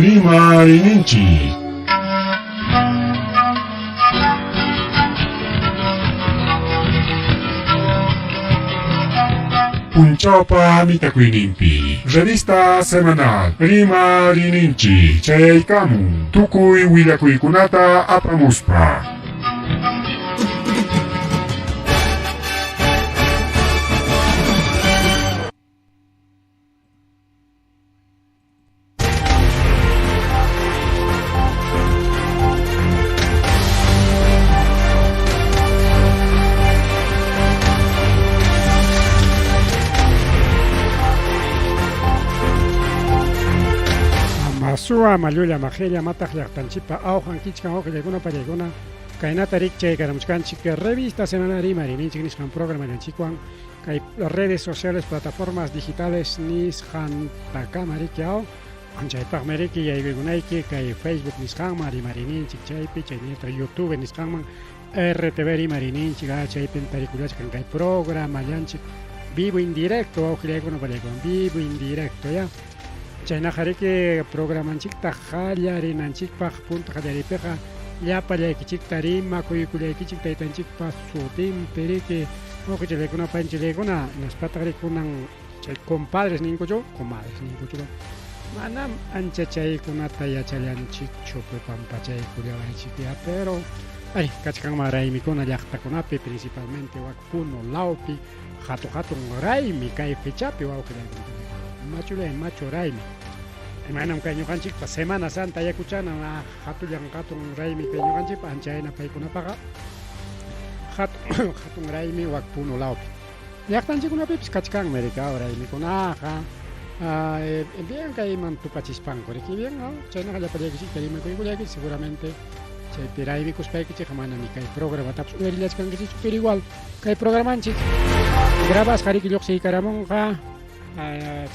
Rimayninchik. Punchawpa mitakuyninpi Revista Semanal Rimayninchik chayaykamun tukuy willakuykunata apamuspa. Masuwa, Mayulla, Majella, Mataq llaqtanchikpa awqan kichkan wawqillaykuna pallaykuna kaynata rikchaykaramuchkanchik revista Semana Rimarininchik nisqan programallanchikwan kay redes sociales plataformas digitales nisqantakama riki aw chaypaqmi riki yaykuykunayki kay Facebook nisqanman Rimarininchik chaypi chaynallataq YouTube nisqanman RTV Rimarininchik a chaypim tarikullachkan kay programallanchik vivo en directo wawqillaykuna pallaykuna vivo en directo ya Chaynaqa riki programanchikta qallarinanchikpaq punta qallariypiqa llapallaykichikta rimakuykullaykichik taytanchikpa sutinpi riki wawqichillaykuna panchillaykuna hinaspataq riki kunan chay compadres ninkuchu comadres ninkuchu manam ancha chaykunata yachallanchikchu pampachaykullawaychik ya pero ay kachkanman raymikuna llaqtakunapi principalmente wak Puno lawpi Hatu hatun raymi kay fechapi wawqillaykuna machullay machu raymi. Imaynam kay ñuqanchikpa Semana Santa Ayacuchana hatullan hatun raymi kay ñuqanchikpa anchayna paykunapaqa hatun hatun raymi wak Puno lawpi. Llaqtanchikkunapipis kachkanmi riki aw raymikunaqa bien kayman tupachispanku riki bien aw chaynaqa llapallaykichikta rimakuykullaykichik seguramente chaypi raymikuspaykichikqa mana ni kay programatapas uyarillachkankichikchu pero igual Kay programanchik grabasqa riki lluqsiykaramunqa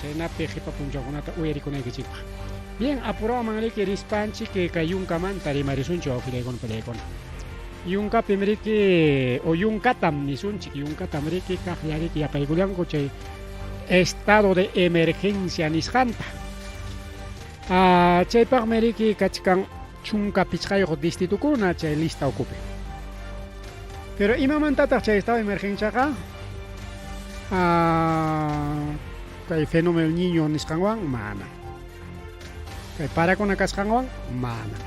chaynapi qipa punchawkunata uyarikunaykichikpaq. Bien, apurawaman riki rispanchik kay yunkamanta rimarisunchik wawqillaykuna pallaykuna. Yunkapim riki o yunkatam nisunchik, yunkatam riki kaqlla riki yapaykullanku chay estado de emergencia nisqanta. Chaypaqmi riki kachkan 15 distritukuna chay lista ukupi. Pero imamantataq chay estado de emergenciaqa kay fenómeno niño nisqanwan mana. Kay parakuna kasqanwan mana.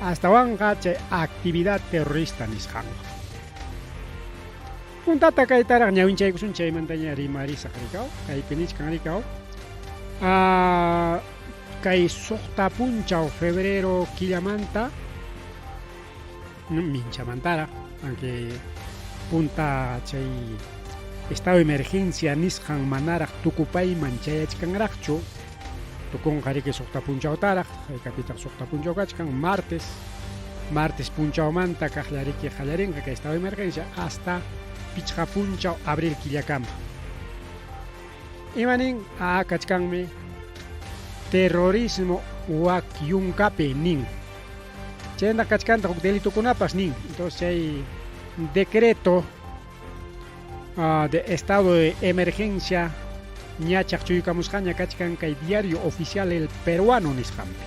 Astawanqa chay actividad terrorista nisqanwan. Puntata kaytaraq ñawinchaykusun chaymantaña rimarisaq rikaw, kaypi nichkan rikaw. Kay suqta punchaw febrero killamanta minchamantaraq, aunque punta chay estado de emergencia nisqan manaraq tukupayman chayachkanraqchu, tukunqa riki suqta punchawtaraq, haykapitaq suqta punchaw kachkan, martes, martes punchawmanta kaqlla riki qallarinqa kay estado de emergencia hasta pichqa punchaw abril killakama. Ima nin? A kachkanmi terrorismo wak yunkapi nin. Chayna kachkantaq huk delitokunapas nin. Entonces chay decreto de estado de emergencia ña chaqchuykamusqaña kachkan kay diario oficial El Peruano nisqanpi.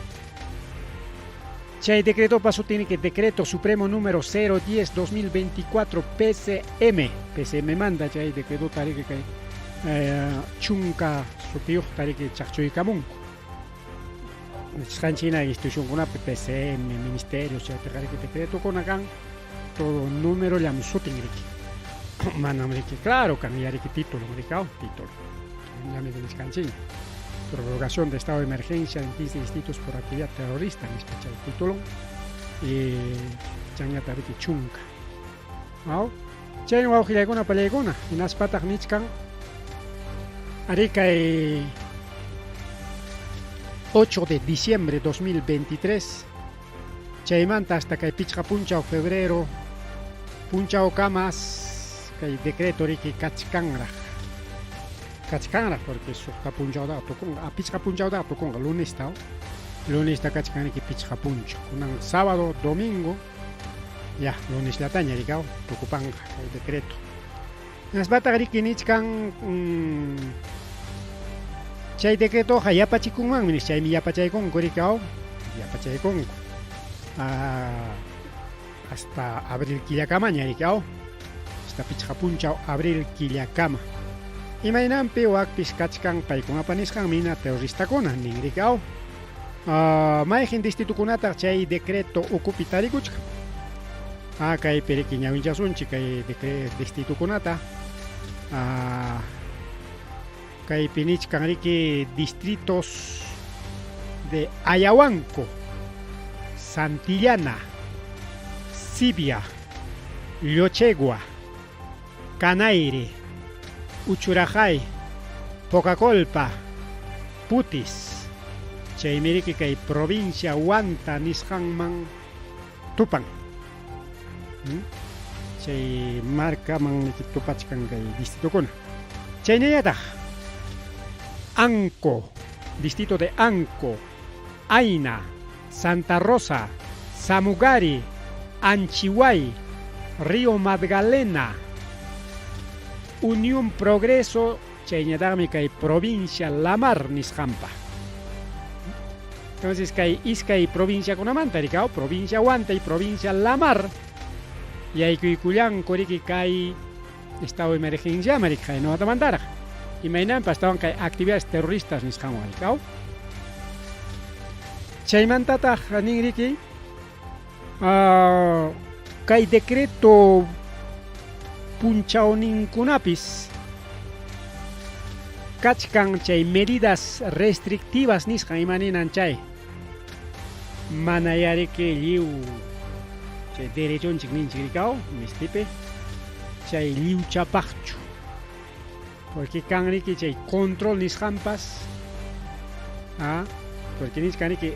Chay decretopa sutin que decreto supremo número 010-2024 PCM. PCM manda chay decreto tariki kay chunka sutiyuq tariki chaqchuykamunku. Nisqanchik institucionkunapi PCM, ministerios chaypiqa riki decretokuna kan todo número llam sutin riki. Manam riki claro kan ya riki título riki título. Ñami nisqanchik. Prorrogación de estado de emergencia en 15 distritos por actividad terrorista nispa chay título. Chanyata riki chunka. Aw chay wawqillaykuna pallaykuna hinaspataq nichkan ari kay 8 de diciembre 2023 chaymanta hasta kay pichqa punchaw febrero punchawkamas kay decreto riki kachkanraq kachkanraq porque suqta punchawtaqa tukunqa a pichqa punchawtaqa tukunqa lunesta lunesta kachkan riki pichqa punchaw kunan sábado domingo ya lunesllataña rikaw tukupanqa kay decreto hinaspataq riki nichkan. Chay decretoqa yapachikunmanmi nispa, chaymi yapachaykunku riki aw, yapachaykunku. Hasta abril killakamaña riki aw, hasta pichqa punchaw abril killakama. Imaynanpi wakpis kachkan paykunapa nisqanmi hina terroristakuna nin riki aw. Mayqin distritokunataq chay decreto ukupi tarikuchkan? Kaypi riki ñawinchasunchik kay distritokunata. Kaypi nichkan riki distritos de Ayahuanco, Santillana, Sibia, Llochegua, Canaire, Uchurajay, Pocacolpa, Putis. Chaymi riki kay provincia Huanta nisqanman tupan. Chay markaman riki tupachkan kay distritokuna. Chaynallataq Anco, distrito de Anco, Aina, Santa Rosa, Samugari, Anchihuay, Río Magdalena, Unión Progreso, chayñataqmi kay provincia Lamar nisqanpa. Entonces kay iskay provinciakunamanta rikaw, provincia Huanta y provincia Lamar, yaykuykullanku riki kay estado de emergencia riki haynawamantaraq. Imaynanpas astawan kay actividades terroristas nisqanwan rikaw. Chaymantataq nin riki, kay decreto punchawninkunapis kachkan chay medidas restrictivas nisqan ima ninan chay mana yariki lliw chay derechonchik ninchik rikaw mistipi chay lliwchapaqchu porque kan riki chay control nisqanpas porque nichkan riki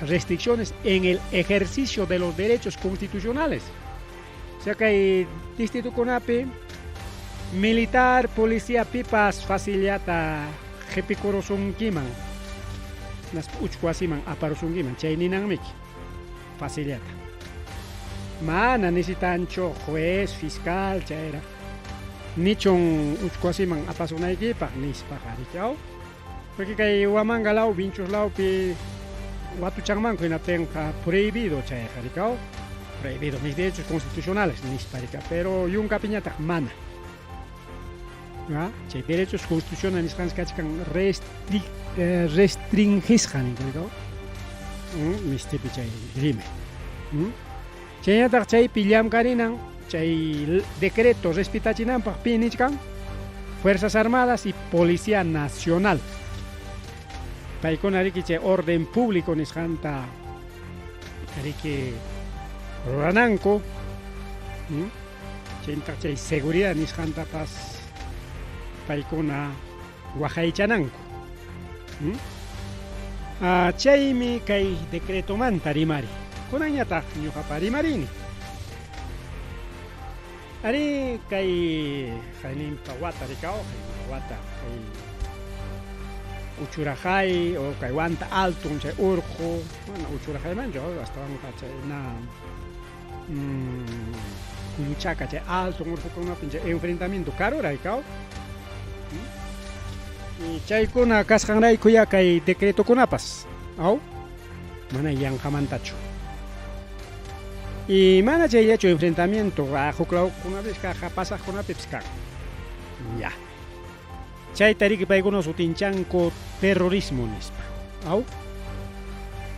restricciones en el ejercicio de los derechos constitucionales. O sea kay distritokunapi militar, policía pipas facillata qhipikurusunkiman, naspa uchku wasiman aparusunkiman, chay ninanmiki facillata. Mana necesitanchu juez, fiscal, chayraq nichun uchku wasiman apasunaykipaq nispaqa riki aw. Porque kay Huamanga law, Vinchos lawpi watuchanmanku hinaptinqa prohibido chayqa riki aw. Prohibido mis derechos constitucionales nispa riki, pero yunkapiñataq mana. Chay derechos constitucionales nisqanchik kachkan restringisqa ninku riki aw. Mistipi chay rimay. Chaynataq chaypi llamkarinan chay decreto respetachinanpaq pi nichkan Fuerzas Armadas y Policía Nacional. Paykuna riki chay orden público nisqanta riki rurananku. Chayntaq chay seguridad nisqantapas paykuna waqaychananku. Chaymi kay decretomanta rimari. Kunanñataq ñuqapa rimarini. Ari kay hayninpa wata rikaw, hayninpa wata kay Uchurajay o kay Huanta Alto chay urqu, mana Uchurajaymanchu astawanqa chay na Kulluchaka chay alto urqukunapi chay enfrentamiento karura rikaw. Y chaykuna kasqanrayku ya kay decretokunapas, aw, mana yanqamantachu. Y mana chayllachu enfrentamiento huk lawkunapis kaq pasaqkunapipis kan. Ya. Chayta riki paykuna sutinchanku terrorismo nispa. Aw.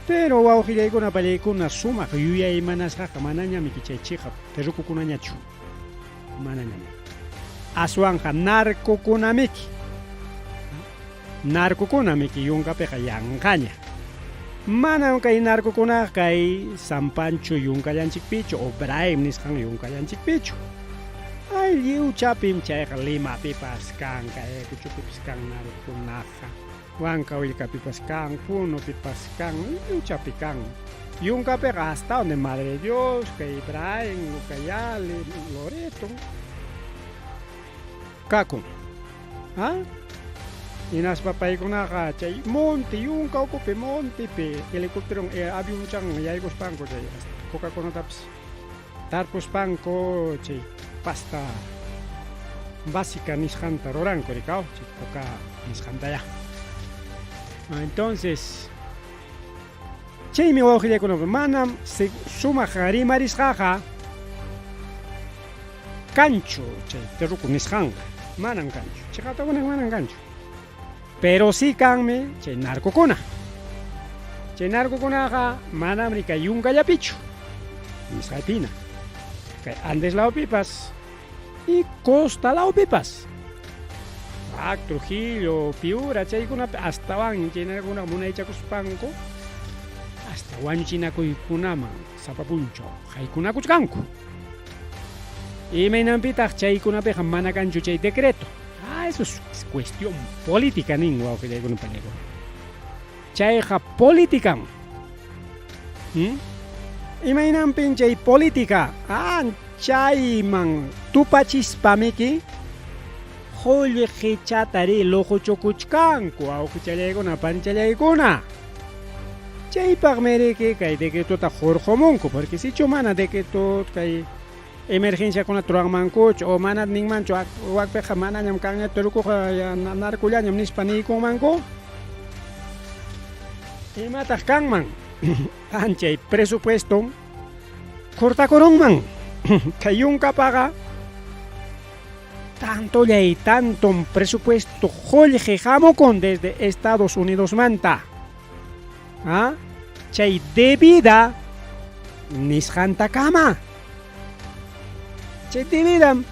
Pero wawqillaykuna pallaykuna sumaq yuyaymanasqaqa manañami chay chiqap terrukukunañachu. Manañami. Aswanqa narcokunamiki. Narcokunamiki yunkapiqa yanqaña. Manam kay narcokunaqa kay San Pancho yunkallanchikpichu o Braem nisqan yunkallanchikpichu. Ay lliwchapim chayqa Limapipas kan, kay Ayacuchopipas kan narcokunaqa. Huancahuilcapipas kan, Punopipas kan, lliwchapi kan. Yunkapiqa hasta donde Madre de Dios, kay Braem, Ucayali, Loreto. Kakun. Hinaspa paykunaqa chay monte, yunka ukupi montepi helicóptero avionchan yaykuspanku chay cocakunatapis tarpuspanku chay pasta básica nisqanta ruranku rikaw, chay coca nisqanta ya. Entonces, chaymi wawqillaykuna manam sumaq rimarisqaqa kanchu chay terruku nisqanqa, manam kanchu. Chiqaptapuni manam kanchu. Pero sí kanmi chay narcokuna. Chay narcokunaqa manam ri kay yunkallapichu, nisqaypina. Kay Andes lawpipas y costa lawpipas. Wak Trujillo, Piura chaykunapi astawanña chay narcokunaqa munaychakuspanku hasta wañuchinakuykunaman sapa punchaw haykunakuchkanku. Imaynanpitaq chaykunapiqa mana kanchu chay decreto? Ah, eso es cuestión política nin wawqillaykuna panaykuna. Chayqa políticam. Imaynanpin chay política? Ah, chayman tupachispamiki qullqichatari luquchukuchkanku wawqichallaykuna panchallaykuna. Chaypaqmi riki kay decretota hurqumunku, porque sichu mana decreto kay emergenciakunata ruranmankuchu o mana ninmanchu wakpiqa manañam kanña trukuqa narkullañam nispa niykunmanku, imataq kanman? Anchay presupuestom cortakurunman. Kay yunkapaqa tantollay tantom presupuesto qullqi hamukun desde Estados Unidosmanta. ¿Ah? Chay debida nisqantakama. Chay debidam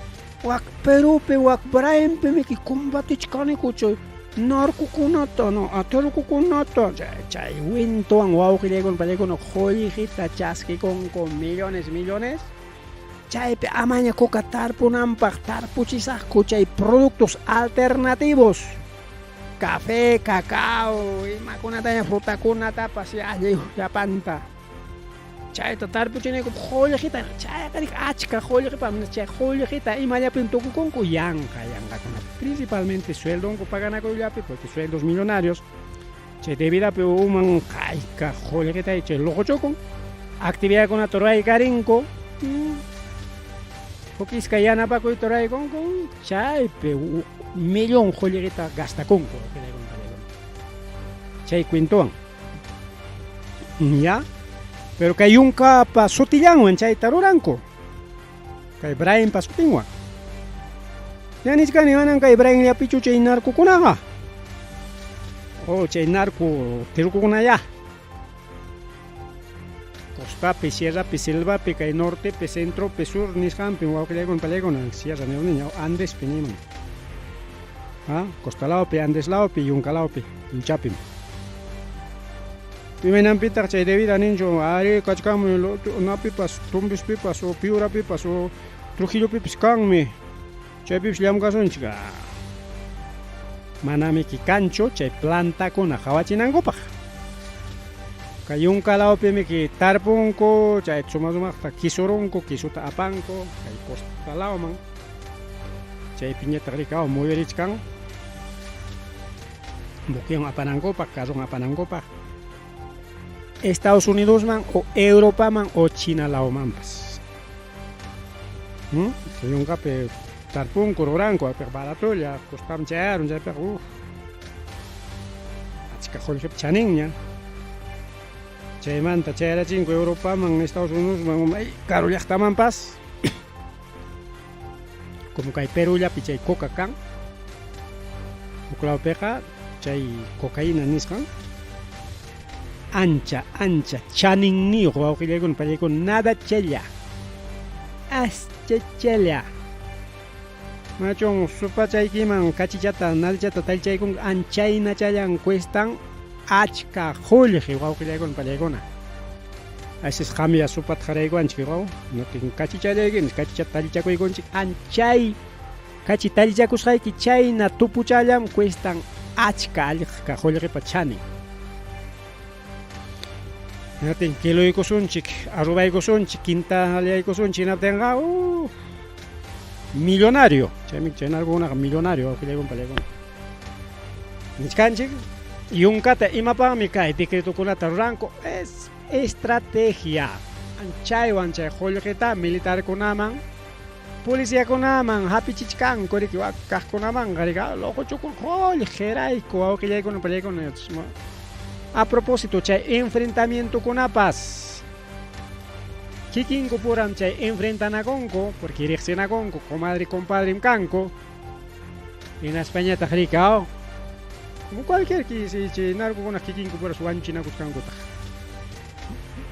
wak Perupi, wak Brainpi miki combatichkaniku chay narcokunata, no, atercokunata, chay wintuwan wawqillaykuna pallaykuna qullqita chaskikunku millones, millones. Chaypi amaña coca tarpunanpaq tarpuchisaqku chay productos alternativos. Café, cacao, imakunataña frutakunatapas llapanta. Chayta tarpuchinayku qullqita, chayqa achka qullqipam, chay qullqita imallapim tukukunku yanqa yanqakunapi. Principalmente sueldonku paganakuyllapi, porque sueldos millonarios, chay debidapi uman hayka qullqita chay luquchukun. Actividadkunata ruraykarinku, huk iskay yanapakuyta ruraykunku, chaypi millón qullqita gastakunku. Chay cuentowan. Ya. Pero kay yunkapa sutillanwan chayta ruranku. Kay Brianpa sutinwan. Ya nichkani manan kay Brianllapichu chay narcokunaqa. Oh, chay narco terukukuna ya. Costapi, sierrapi, selvapi, kay nortepi, centropi, sur nisqanpi wawqillaykuna pallaykuna sierra niña Andespi niman. Ah, costa lawpi, Andes lawpi, yunka lawpi, luchapim. Imaynanpitaq chay debida ninchu, ari kachkanmi napipas, Tumbispipas o Piurapipas o Trujillopipas kanmi. Chaypipas llamkasunchik. Manamiki kanchu chay plantakuna qhawachinankupaq. Kay yunka lawpimiki tarpunku, chay suma sumaqta kisurunku, kisuta apanku, kay costa lawman. Chaypiñataq rikaw muyurichkan buquewan apanankupaq, carrowan apanankupaq Estados Unidosman o Europaman o China lawmanpas. Yunkapi tarpunku, ruranku, apiq baratolla, costaman chayarun, chaypiqa uff. Achka qullqipa chaninña. Chaymanta chayarachinku Europaman, Estados Unidosman, may karu llaqtamanpas. Como kay Perullapi chay coca kan. Huk lawpiqa chay cocaína nisqan ancha ancha chaninniyuq wawqillaykuna pallaykuna nada chella. Ascha chella. Machun supachaykiman kachichata nalchata tallchaykunku anchaynachallan cuestan achka qullqi wawqillaykuna pallaykuna. Asis qamya supata qaraykuwanchik waw. Natin kachichallaykini kachichata tallichakuykunchik anchay kachi tallichakusqayki chayna tupuchallam cuestan achka allqa qullqipa chanin. Natin kiloykusunchik, arrubaykusunchik, quintalaykusunchik hinaptinqa millonario. Chaymi chay narcokunaqa millonario wawqillaykuna pallaykuna. Nichkanchik yunkata imapaqmi kay decretokunata ruranku es estrategia. Chaywan chay qullqita militarkunaman Policiakunaman hapichichkanku riki wak kaqkunamanqa riki loqochukun qullqirayku wawqillaykuna pallaykuna. A propósito chay enfrentamientokunapas kikinku puram chay enfrentanakunku porque riqsinakunku comadre compadrem kanku hinaspañataq riki como cualquier chay narcokuna kikinku puras wañuchinakuchkankutaq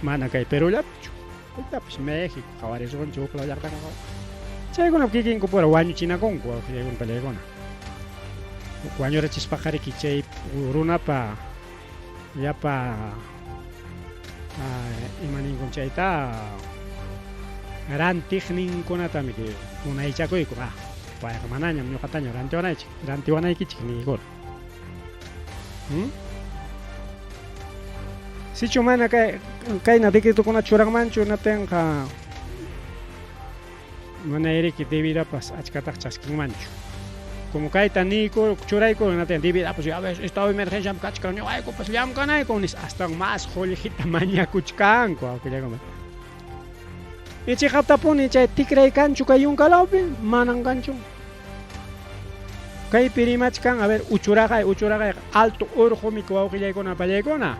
mana kay Perú llapichu Chaytapas México qhawarirqunchik huk law llaqtakuna chaykunap kikinku pura wañuchinakunku wawqillaykuna pallaykuna. Huk wañurachispaqa riki chay runapa llapa ima ninkun chayta rantiqninkunatam munaychakuyku payqa manañam ñuqataña rantiwanaychik rantiwanaykichik niykuna. Sichu mana kay kayna decretokuna churanmanchu hinaptinqa mana riki debidapas achkataq chaskinmanchu. Como kayta niyku churayku hinaptin debidapas ya ves estado de emergencia kachkan ñuqaykupas llamkanayku nispa astawan más qullqita mañakuchkanku awqillakuna. Y chiqaptapuni chay tikray kanchu kay yunka lawpi manan kanchu. Kaypi rimachkan a ver uchuraqay uchuraqayqa alto urqumi wawqillaykuna pallaykuna.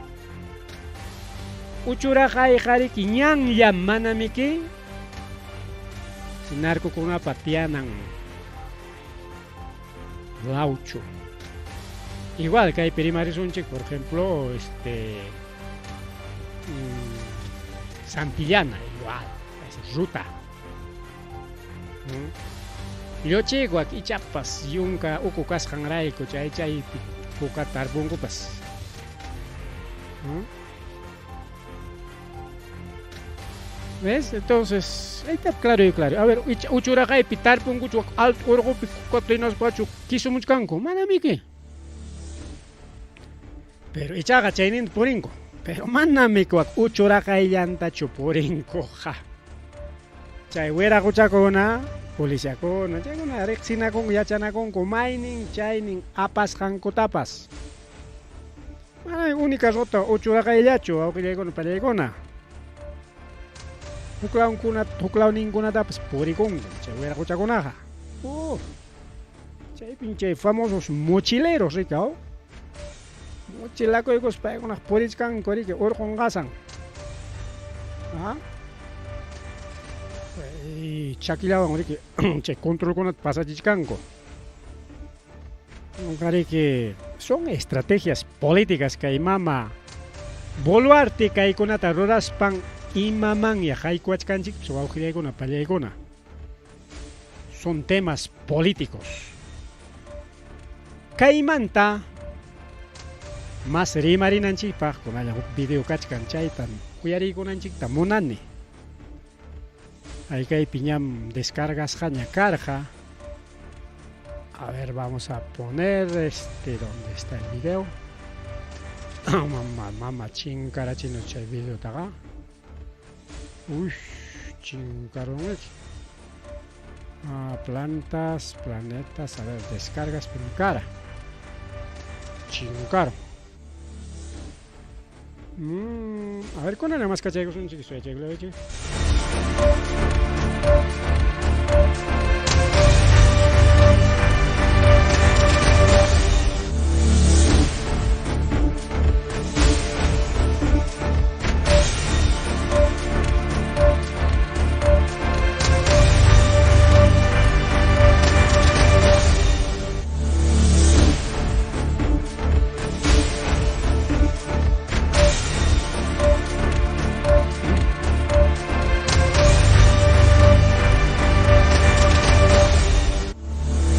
Uchuraqayqa riki ñanllam manamiki narcokunapa tiyanan lawchu. Igual kaypi rimarisunchik por ejemplo Santillana igual es ruta. Lluchiguak ichapas yunka uku kasqanrayku chay chaypi kukata tarpunkupas. ¿Ves? Entonces, ahí está claro y claro. A ver, uchuraqaypi tarpunkuchu alto urqupi kukata hinaspachu kisumuchkanku, manamiki. Pero ichaqa chayninta purinku. Pero manamiki wak uchuraqayllantachu purinkuqa. Chay wiraquchakuna, policiakuna, chaykuna riqsinakunku, yachanakunku maynin chaynin apasqankutapas. Manami única ruta uchuraqayllachu wawqillaykuna pallaykuna. Huklawnkuna huklawninkunatapas purikunku chay wiraquchakunaqa. Chaypin chay famosos mochileros riki mochilakuykuspa paykunaqa purichkanku riki urqun qasan. Chakillawan riki chay controlkunata pasachichkanku. Riki son estrategias políticas kay mama Boluarte kaykunata ruraspan imamanya haykuwachkanchikpas wawqillaykuna pallaykuna. Son temas políticos. Kaymanta mas rimarinanchikpaq kunallan huk video kachkan chayta uyariykunanchikta munani. Kaypi ñam descargasqaña karqa. A ver, vamos a poner ¿dónde está el video? Mama, mama, chinkarachino chay videotaqa. Uy, chinkarun. Plantas, planetas, a ver, descargas cara. Chinkaro. A ver, con más cachaycos un chiquito.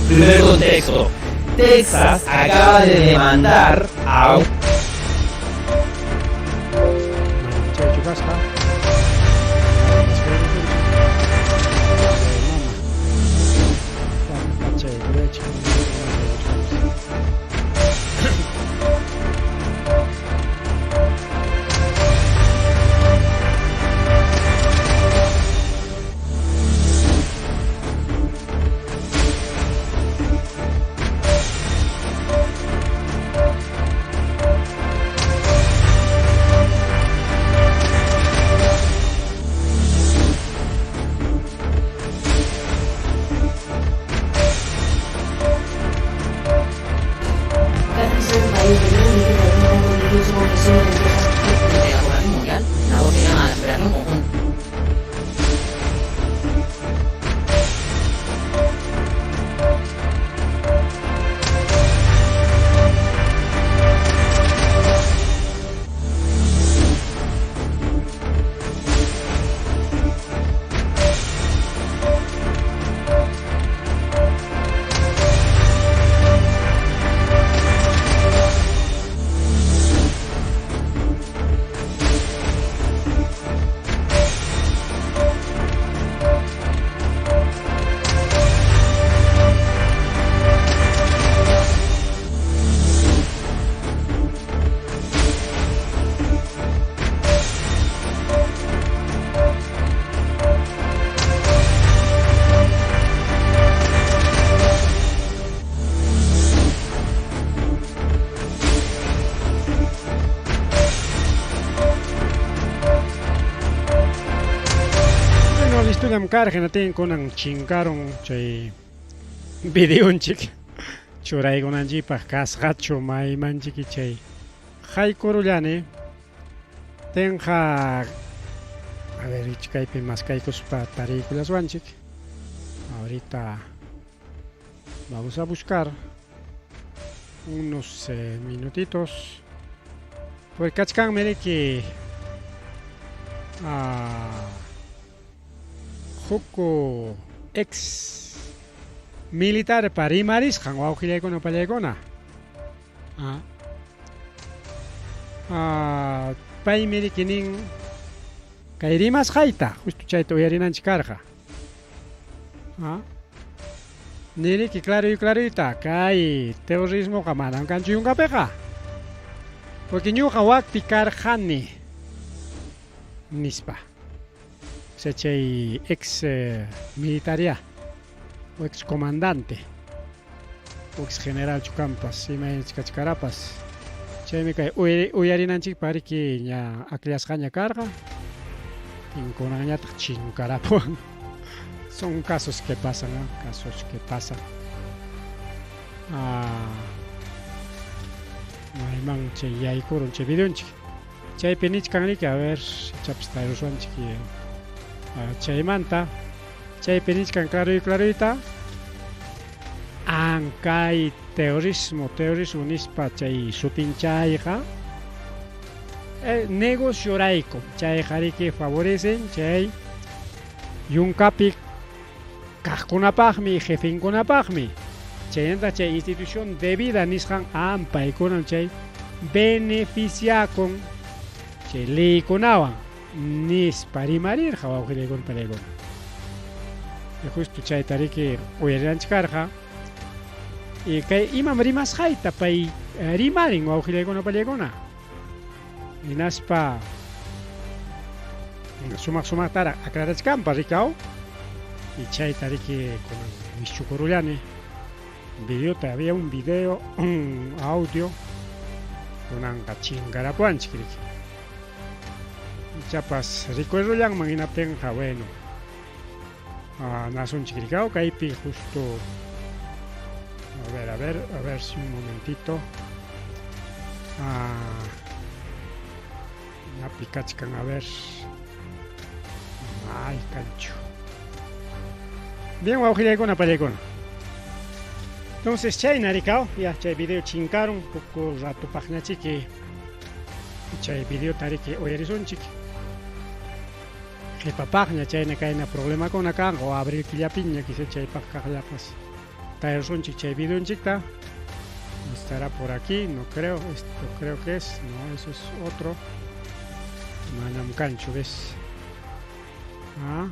Primer contexto. Texas acaba de demandar a un Listullam karqa hinatin kunan chinkarun chay videonchik churaykunanchikpaq kasqachu maymanchiki chay haykurullani tinqa a ver kaypi maskaykuspa tariykullaswanchik ahorita vamos a buscar unos eh, minutitos porque kachkanmi riki ah, huk ex militarpa rimarisqan wawqillaykuna pallaykuna ah. Ah, paymi riki nin kay rimasqayta justo chayta uyarinanchik karqa ah. Niriki claroy claroyta kay terrorismoqa manam kanchu yunkapiqa porque ñuqa wakpi karqani nispa o sea chay ex eh, militaria o ex comandante o ex general chukampas imaynachkachkarapas chaymi kay uyarinanchikpaq riki ña akllasqaña karqa tinkunanñataq chinkarapuwan son casos que pasan ¿no? casos que pasan ah, mayman chay yaykurun chay videonchik chaypi nichkan riki a ver ichapas tarirusunchik chaymanta chaypi nichkan claroy claroyta ankay terrorismo terrorismo nispa chay sutinchayqa eh, negociorayku chayqa riki favorecen chay yunkapi kaqkunapaqmi jefenkunapaqmi chaynataq chay institución debida nisqan an paykunam chay beneficiakun chay leykunawan nispa rimarirqa wawqillaykuna palaykuna y justo chayta riki uyarinanchik karqa y kay imam rimasqayta pay eh, rimarin wawqillaykuna palaykuna hinaspa sumaq sumaqtaraq aclarachkanpa rikaw y chayta riki kunan wischukurullani videota había un video un audio kunanqa chinkarapuwanchik riki ichapas recuerdollanman hinaptinqa bueno ah, nasunchik rikaw kaypi justo a ver a ver a ver si un momentito ah, ñapi kachkan a ver ay kanchu bien wawqillaykuna pallaykuna entonces chayna rikaw ya chay video chinkarun poco ratopaqñachiki chay videota riki uyarisunchik qhipapaqña chayna kayna problemakuna kanqa o abril killapiña quizá chaypaq kaqllapas tarisunchik chay videonchikta estará por aquí no creo esto creo que es no eso es otro manam kanchu ves ah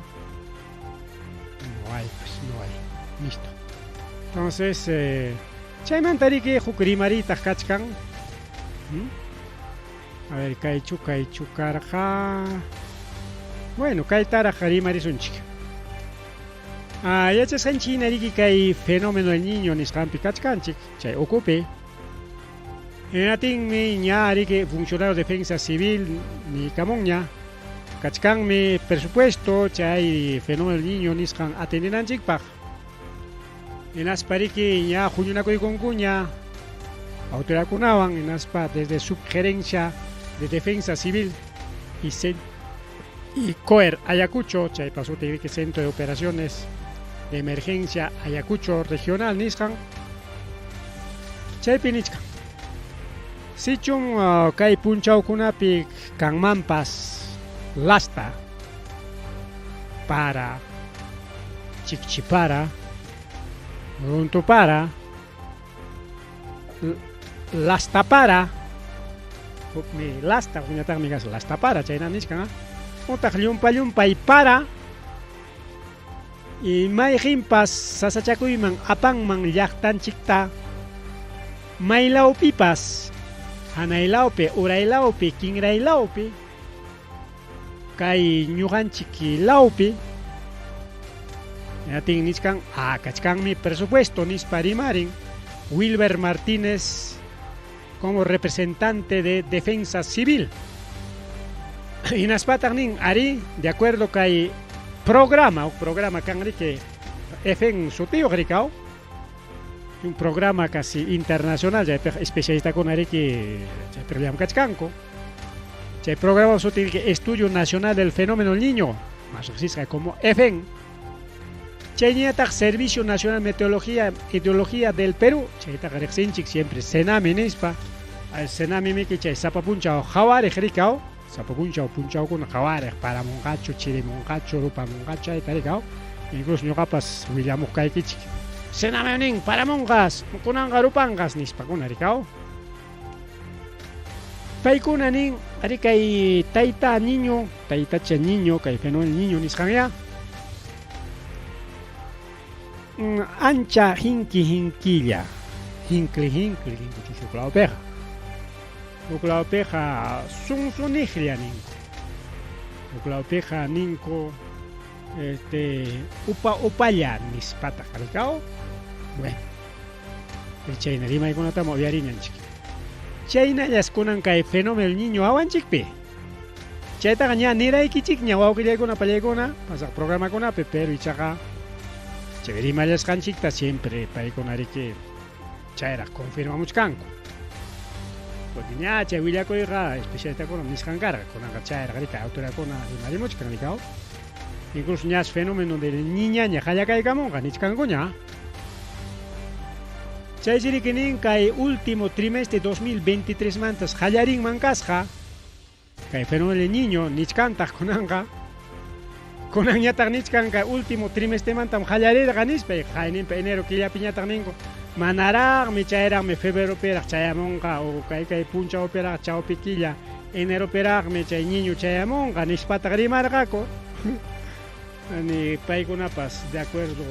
no hay pues no hay listo entonces eh, chaymanta riki huk rimaritaq kachkan ¿Mm? A ver, kaychu, kaychu karqa. Bueno, kaytaraq rimarisunchik. Ah, yachasqanchik hina riki kay fenómeno del niño nisqanpi kachkanchik, chay ukupi. Hinatinmi ña riki funcionario de defensa civil niykamunña kachkanmi presupuesto chay fenómeno del niño nisqan atendinanchikpaq. Hinaspa riki ña huñunakuykunkuña autoridadkunawan hinaspa desde subgerencia de defensa civil y, y COER Ayacucho, chaypa sutin riki Centro de Operaciones de Emergencia Ayacucho Regional nisqan chaypi nichkan sichun uh, kay punchawkunapi kanmanpas lasta para chikchipara runtupara lastapara hukmi lasta hukñataqmi kasqa lastapara chayna nichkan utaq llumpa llumpay para y mayqinpas sasachakuyman apanman llaqtanchikta maylawpipas hanaylawpi uraylawpi kinraylawpi kay ñuqanchik lawpi Natin nichkan ah, kachkanmi presupuesto nispa rimarin Wilber Martínez como representante de Defensa Civil. Hinaspataq nin ari de acuerdo kay Programa, huk programa kan riki FN sutiyuq rikaw. Un programa casi internacional, chaypiqa especialistakuna riki chaypiqa llamkachkanku. Chay programa sutin riki Estudio Nacional del Fenómeno Niño, más riqsisqa como FN. Chayñataq Servicio Nacional de Meteorología e Hidrología del Perú, chaytaqa riqsinchik siempre SENAMI nispa. SENAMI miki chay sapa punchaw qhawariq rikaw, sapa punchaw punchawkuna qhawariq paramunqachu, chirimunqachu, rupamunqachu chayta rikaw. Incluso ñuqapas willamuq kaykichik. SENAMI nin paramunqas, kunanqa rupanqas nispakuna rikaw. Paykuna nin, ari kay tayta niño, taytacha niño, kay fenómeno niño nisqanya. Ancha hinki hinkilla, hinkli hinkli ninku chusuklawpiqa. Huklawpiqa sunsuniqlla ninku. Huklawpiqa ninku este upa upalla nispataq rikaw. Bueno, chayna rimaykunatam uyariñanchik. Chaynallas kunan kay fenómeno niño awanchikpi. Chaytaqa ña niraykichikña wawqillaykuna pallaykuna pasaq programakunapi, pero ichaqa chay rimallasqanchikta siempre paykuna riki chayraq confirmamuchkanku. Porque ña chay willakuyqa especialistakuna nisqan karqa, kunanqa chayraq riki autoridadkuna rimarimuchkan rikaw. Incluso ñas fenómeno del niñaña qallakaykamunqa nichkankuña. Chay riki nin kay último trimestre 2023 mantas qallarinman kasqa. Kay fenómeno del niño nichkantaq kunanqa. Kunanñataq nichkan kay último trimestre mantam qallarirqa nispa qayninpa enero killapiñataq ninku manaraqmi chayraqmi febreropiraq chayamunqa o kay kay punchawpiraq chawpi killa eneropiraqmi chay niño chayamunqa nispataq rimarqaku. Ni paykunapas de acuerdo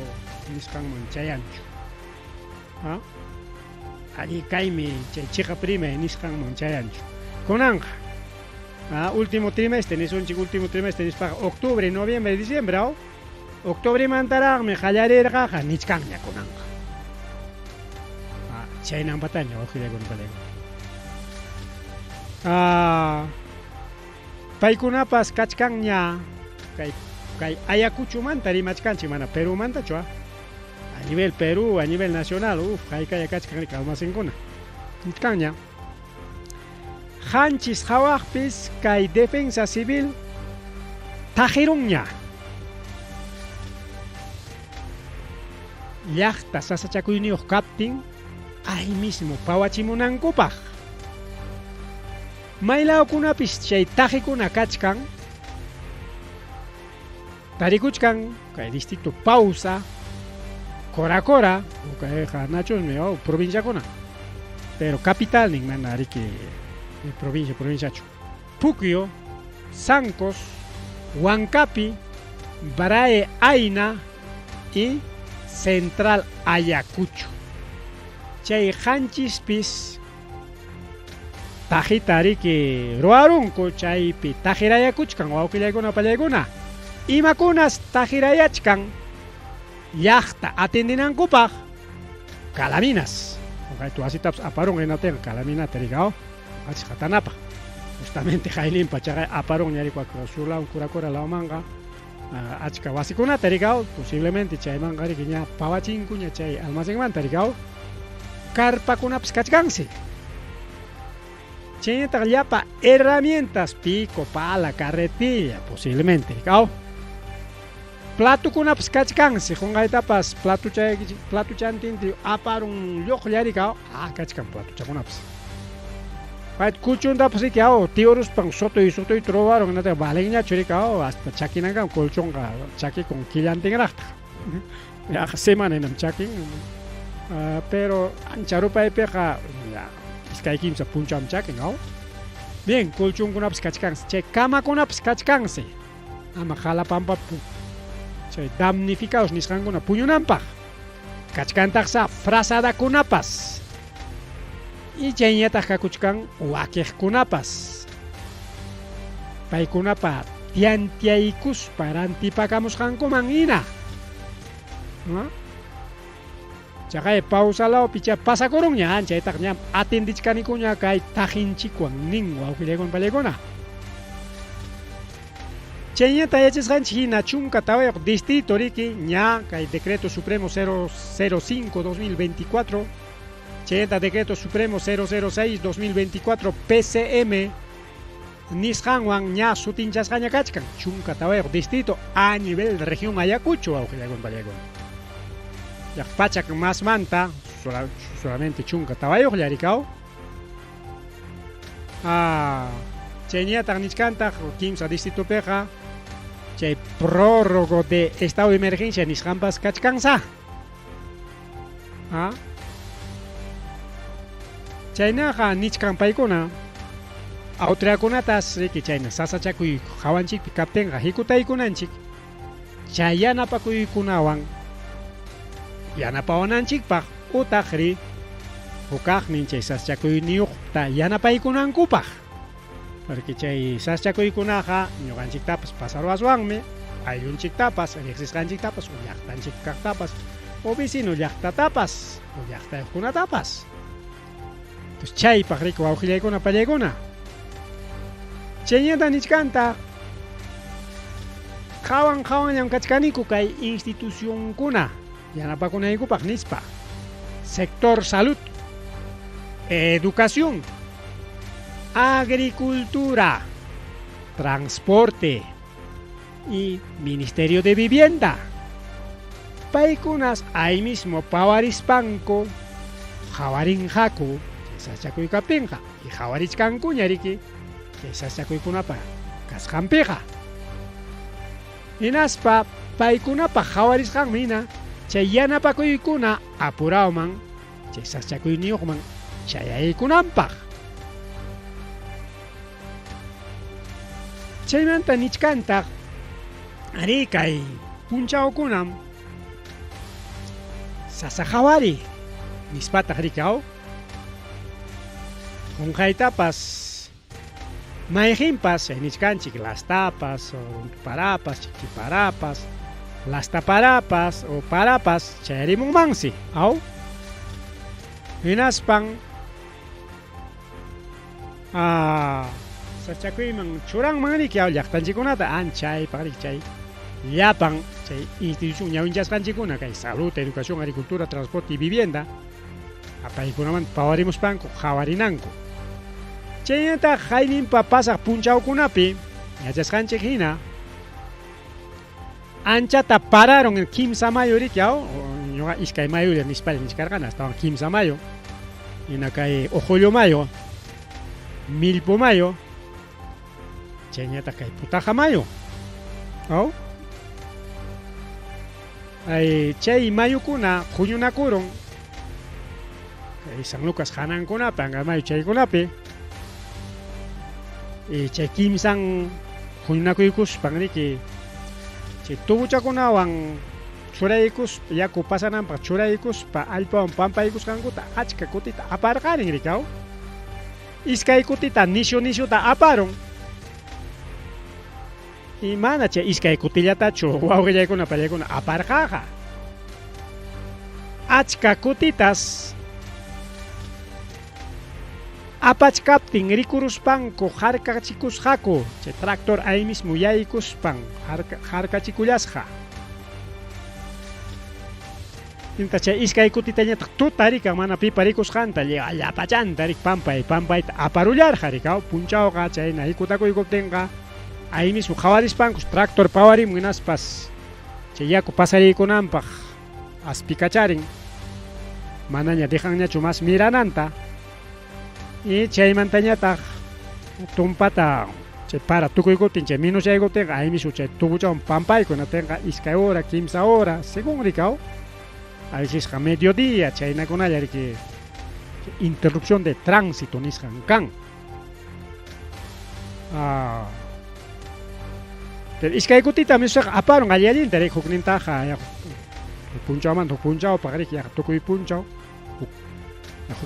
nisqanman chayanchu. ¿Ah? Allí kaymi chay chiqa prima nisqanman chayanchu. Kunanqa último trimestre, nisunchik último trimestre nispaqa octubre, noviembre, diciembre, ¿o? Octubre mantaraqmi qallarirqaqa nichkanña kunanqa. Chaynampataña wawqillaykuna pallaykuna. Paykunapas kachkanña kay kay Ayacuchumanta rimachkanchik mana Perúmantachu, a nivel Perú, a nivel nacional, uf, haykaya kachkan riki almacenkuna. Nichkanña. Qanchis qhawaqpis kay defensa civil taqirunña. Llaqta sasachakuyniyuq kaptin ay mismo pawachimunankupaq. Maylawkunapis chay taqikuna kachkan tarikuchkan kay distrito Pausa, Cora Cora, kayqa nachusmi provinciakuna. Pero capital nin mana riki provincia provinciachu. Puquio, Sancos, Huancapi, Brae Aina y Central Ayacucho. Chay qanchispis taqita riki ruwarunku chaypi taqirayakuchkan wawqillaykuna pallaykuna. Imakunas taqirayachkan llaqta atendinankupaq calaminas. Kay wasitapas aparun hinatinqa calaminata rikaw achqatanapaq. Justamente qayninpa chaqay aparun ñarikwa surlaw Cura lawmanqa achka wasikunata rikaw posiblemente chaymanqa riki ña pawachinkuña chay almacenmanta rikaw karpakunapas kachkansi. Chaynataq llapa herramientas, pico, pala, carretilla, posiblemente rikaw. Platukunapas kachkansi, qunqaytapas platuchantinti aparun lluqlla rikaw, kachkan platuchakunapas. Payt colchontapas riki tiuruspan sotoy sotoy trovaron hinataq valenñachu rikaw hasta chakinankama colchonqa chakikun killantinraqtaq. Yaqa semana hinam chakin. Pero ancha rupaypiqa iskay kimsa punchawmi chakin, Bien, colchonkunapas kachkansi, chay kamakunapas kachkansi. Ama qalapampapi chay damnificados nisqankuna puñunanpaq. Kachkantaqsa frazadakunapas. Y chayñataq kakuchkan wakiqkunapas. Paykunapa tiantiaykuspa rantipakamusqankuman hina. ¿No? Chaqay Pausa lawpi chay pasakurunña, chaytaq ña atendichkanikuña kay taqinchikwan nin wawqillaykuna pallaykuna. Chayñata yachasqanchik hina 14 distrito riki ña kay Decreto Supremo 005-2024, chaynata Decreto Supremo 006-2024 PCM nisqanwan ña sutinchasqaña kachkan 14 distrito a nivel de región Ayacucho, wawqillakuna pallakuna. Yaq pachak masmanta solamente 14 rikaw. Ah, chayñataq nichkantaq kimsa distritopiqa chay prórrogo de estado de emergencia nisqanpas kachkansa. Ah. Chaynaqa nichkan paykuna autoridadkunatas riki chayna sasachakuy hawanchikpi kaptinqa hikutaykunanchik chay yanapakuykunawan yanapawananchikpaq utaq ri hukaqnin chay sasachakuyniyuqta yanapaykunankupaq. Porque chay sasachakuykunaqa ñuqanchiktapas pasaruwaswanmi, ayllunchiktapas, riqsisqanchiktapas, o llaqtanchik kaqtapas, o vecino llaqtatapas, o llaqtayuqkunatapas. Entonces chaypaq riki wawqillaykuna pallaykuna. Chayñata nichkanta qhawan qhawanllam kachkaniku kay institucionkuna yanapakunaykupaq nispa. Sector salud, educación, agricultura, transporte y Ministerio de Vivienda. Paykunas ahí mismo pawarispanku qhawarinqaku chay sasachakuy kaptinqa y qhawarichkankuña riki chay sasachakuykunapa kasqanpiqa. Hinaspa paykunapaq qhawarisqanmi hina chay yanapakuykuna apurawman chay sasachakuyniyuqman chayaykunanpaq. Chaymanta nichkantaq ari kay punchawkunam sasa qhawari nispataq rikaw qunqaytapas mayqinpas nichkanchik lastapas parapas chikchiparapas lastaparapas o parapas chayarimunmansi aw hinaspan sachakuyman churanman riki aw llaqtanchikkunata anchaypaq riki chay llapan chay institución ñawinchasqanchikkuna kay salud, educación, agricultura, transporte y vivienda paykunamanta pawarimuspanku qhawarinanku. Chaynataq hayninpa pasaq punchawkunapi yachasqanchik hina anchata pararon kimsa mayo riki aw ñuqa iskay mayulla nispalla nichkarqani astawan kimsa mayo hina kay Ojoyo mayo, Milpo mayo, chayñataq kay Putaja mayo. Aw ay chay mayukuna huñunakurun kay San Lucas hanankunapi, Angamayo chaykunapi y chay kimsan huñunakuykuspan riki chay tubuchakunawan churaykuspa yaku pasananpaq churaykuspa allpawan pampaykusqankuta achka kutita aparqarin rikaw. Iskay kutita nishu nishuta aparun. Y mana chay iskay kutillatachu wawqillaykuna pallaykuna aparqaqa. Achka kutitas apachkaptin rikuruspanku harkachikusqaku chay tractor ahí mismo yaykuspan harkachikullasqa. Inta chay iskay kutitañataq tuta rikan mana pipa rikusqanta llapachanta rik pampay pampayta aparullarqa rikaw punchawqa chayna hikutakuykustinqa ahí mismo qhawarispankus tractor pawarimun hinaspas chay yaku pasariykunanpaq aspikacharin manaña dejanñachu mas mirananta y chaymantañataq tumpata chay para tukuykuptin chay minuchaykuptinqa ahí mismo chay tubuchawan pampayku hinatinqa iskay hora kimsa hora según rikaw a veces mediodía chaynakunalla riki interrupción de tránsito nisqan kan. Pero iskay kutita misaqa aparun alli allinta riki huknintaqa punchawmanta huk punchawpaq riki yaqa tukuy punchaw huk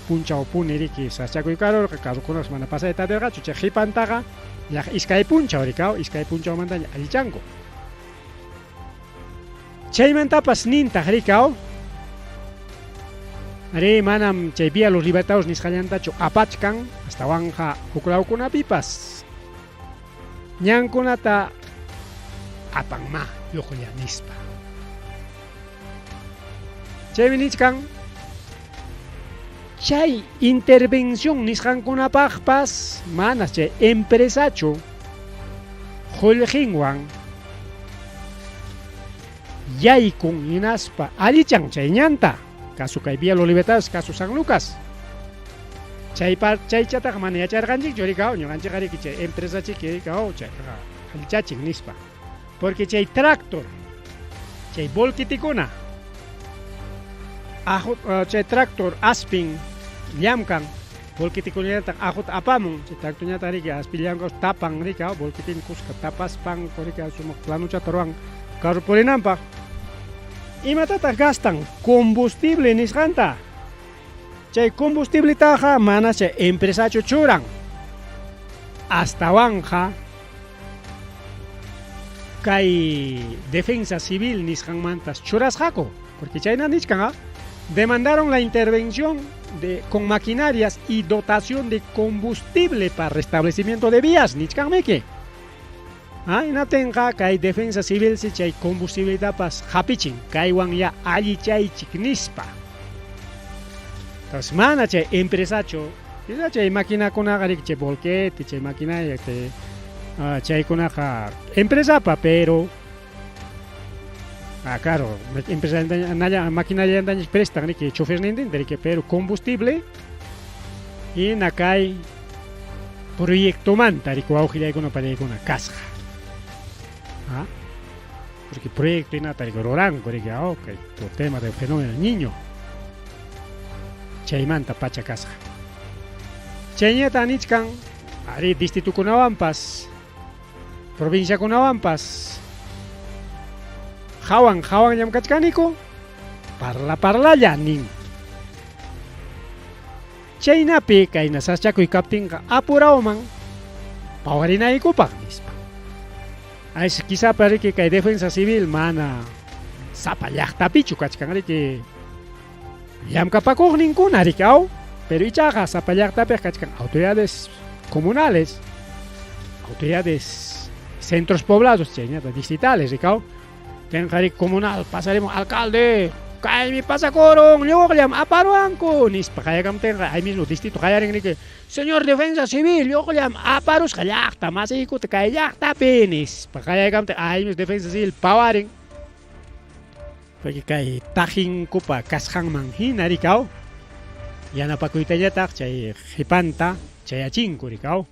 punchawpuni riki sasachakuy karurqa carrokunapas mana pasayta atirqachu chay qipantaqa yaqa iskay punchaw rikaw iskay punchawmantaña allichanku. Chaymantapas nintaq rikaw ari manam chay Vía Los Libertadores nisqallantachu apachkan astawanqa huklawkunapipas ñankunata apanmá lluqlla nispa. Chaymi nichkan chay intervención nisqankunapaqpas manas chay empresachu qullqinwan yaykun hinaspa allichan chay ñanta, caso kay Vía Los Libertadores, caso San Lucas. Chaypa chaychataqa mana yacharqanchikchu rikaw, ñuqanchikqa riki chay empresachiki rikaw chayqa allichachin nispa. Porque chay tractor, chay volquitikuna, chay tractor aspin llamkan, volquitikunallataq ajuta apamun, chay tractorñataq riki aspi llamkan tapan rikaw, volquitin kuska tapaspan riki sumaq planuchata ruwan carro purinanpaq. Imatataq gastan? Combustible nisqanta. Chay combustibletaqa mana chay empresachu churan. Astawanqa kay defensa civil nisqanmantas churasqaku, porque chayna nichkan, demandaron la intervención con maquinarias y dotación de combustible para restablecimiento de vías, nichkanmiki. Hinaptinqa kay defensa civil si chay combustibletapas hapichin, kaywan ya allichaychik nispa. Entonces mana chay empresachu, quizá chay maquinakunaqa riki chay volquete, chay maquinaria, chaykunaqa empresapa, pero claro, empresa maquinaria prestan riki chofernintinta riki, pero combustible hina kay proyectomanta riki wawqillaykuna panaykuna kasqa. Porque proyecto hinata riki ruranku riki, okay, por tema del fenómeno niño. Chaymanta pacha kasqa. Chayñata nichkan ari distritukunawanpas, provinciakunawanpas hawan hawan llamkachkaniku, parla parlalla nin. Chaynapi kayna saschakuy kaptinqa apurawman pawarinaykupaq nispa. Ay, quizá riki kay defensa civil mana sapa llaqtapichu kachkan riki llamkapakuqninkuna riki aw, pero ichaqa sapa llaqtapiq kachkan autoridades comunales, autoridades centros poblados chayñata distritales riki aw. Tenqa riki comunal pasaremos alcalde, kaymi pasakurun lluqllam aparuanku nispa qayakamtinqa ahí mismo distrito qayarin riki, señor defensa civil lluqllam aparusqa llaqta masiykuta kay llaqtapi nispa qayaykamtin ahí mismo defensa civil pawarin. Porque kay tajinkupa kasqanman hina rikaw yanapakuytañataq chay qhipanta chayachinku rikaw.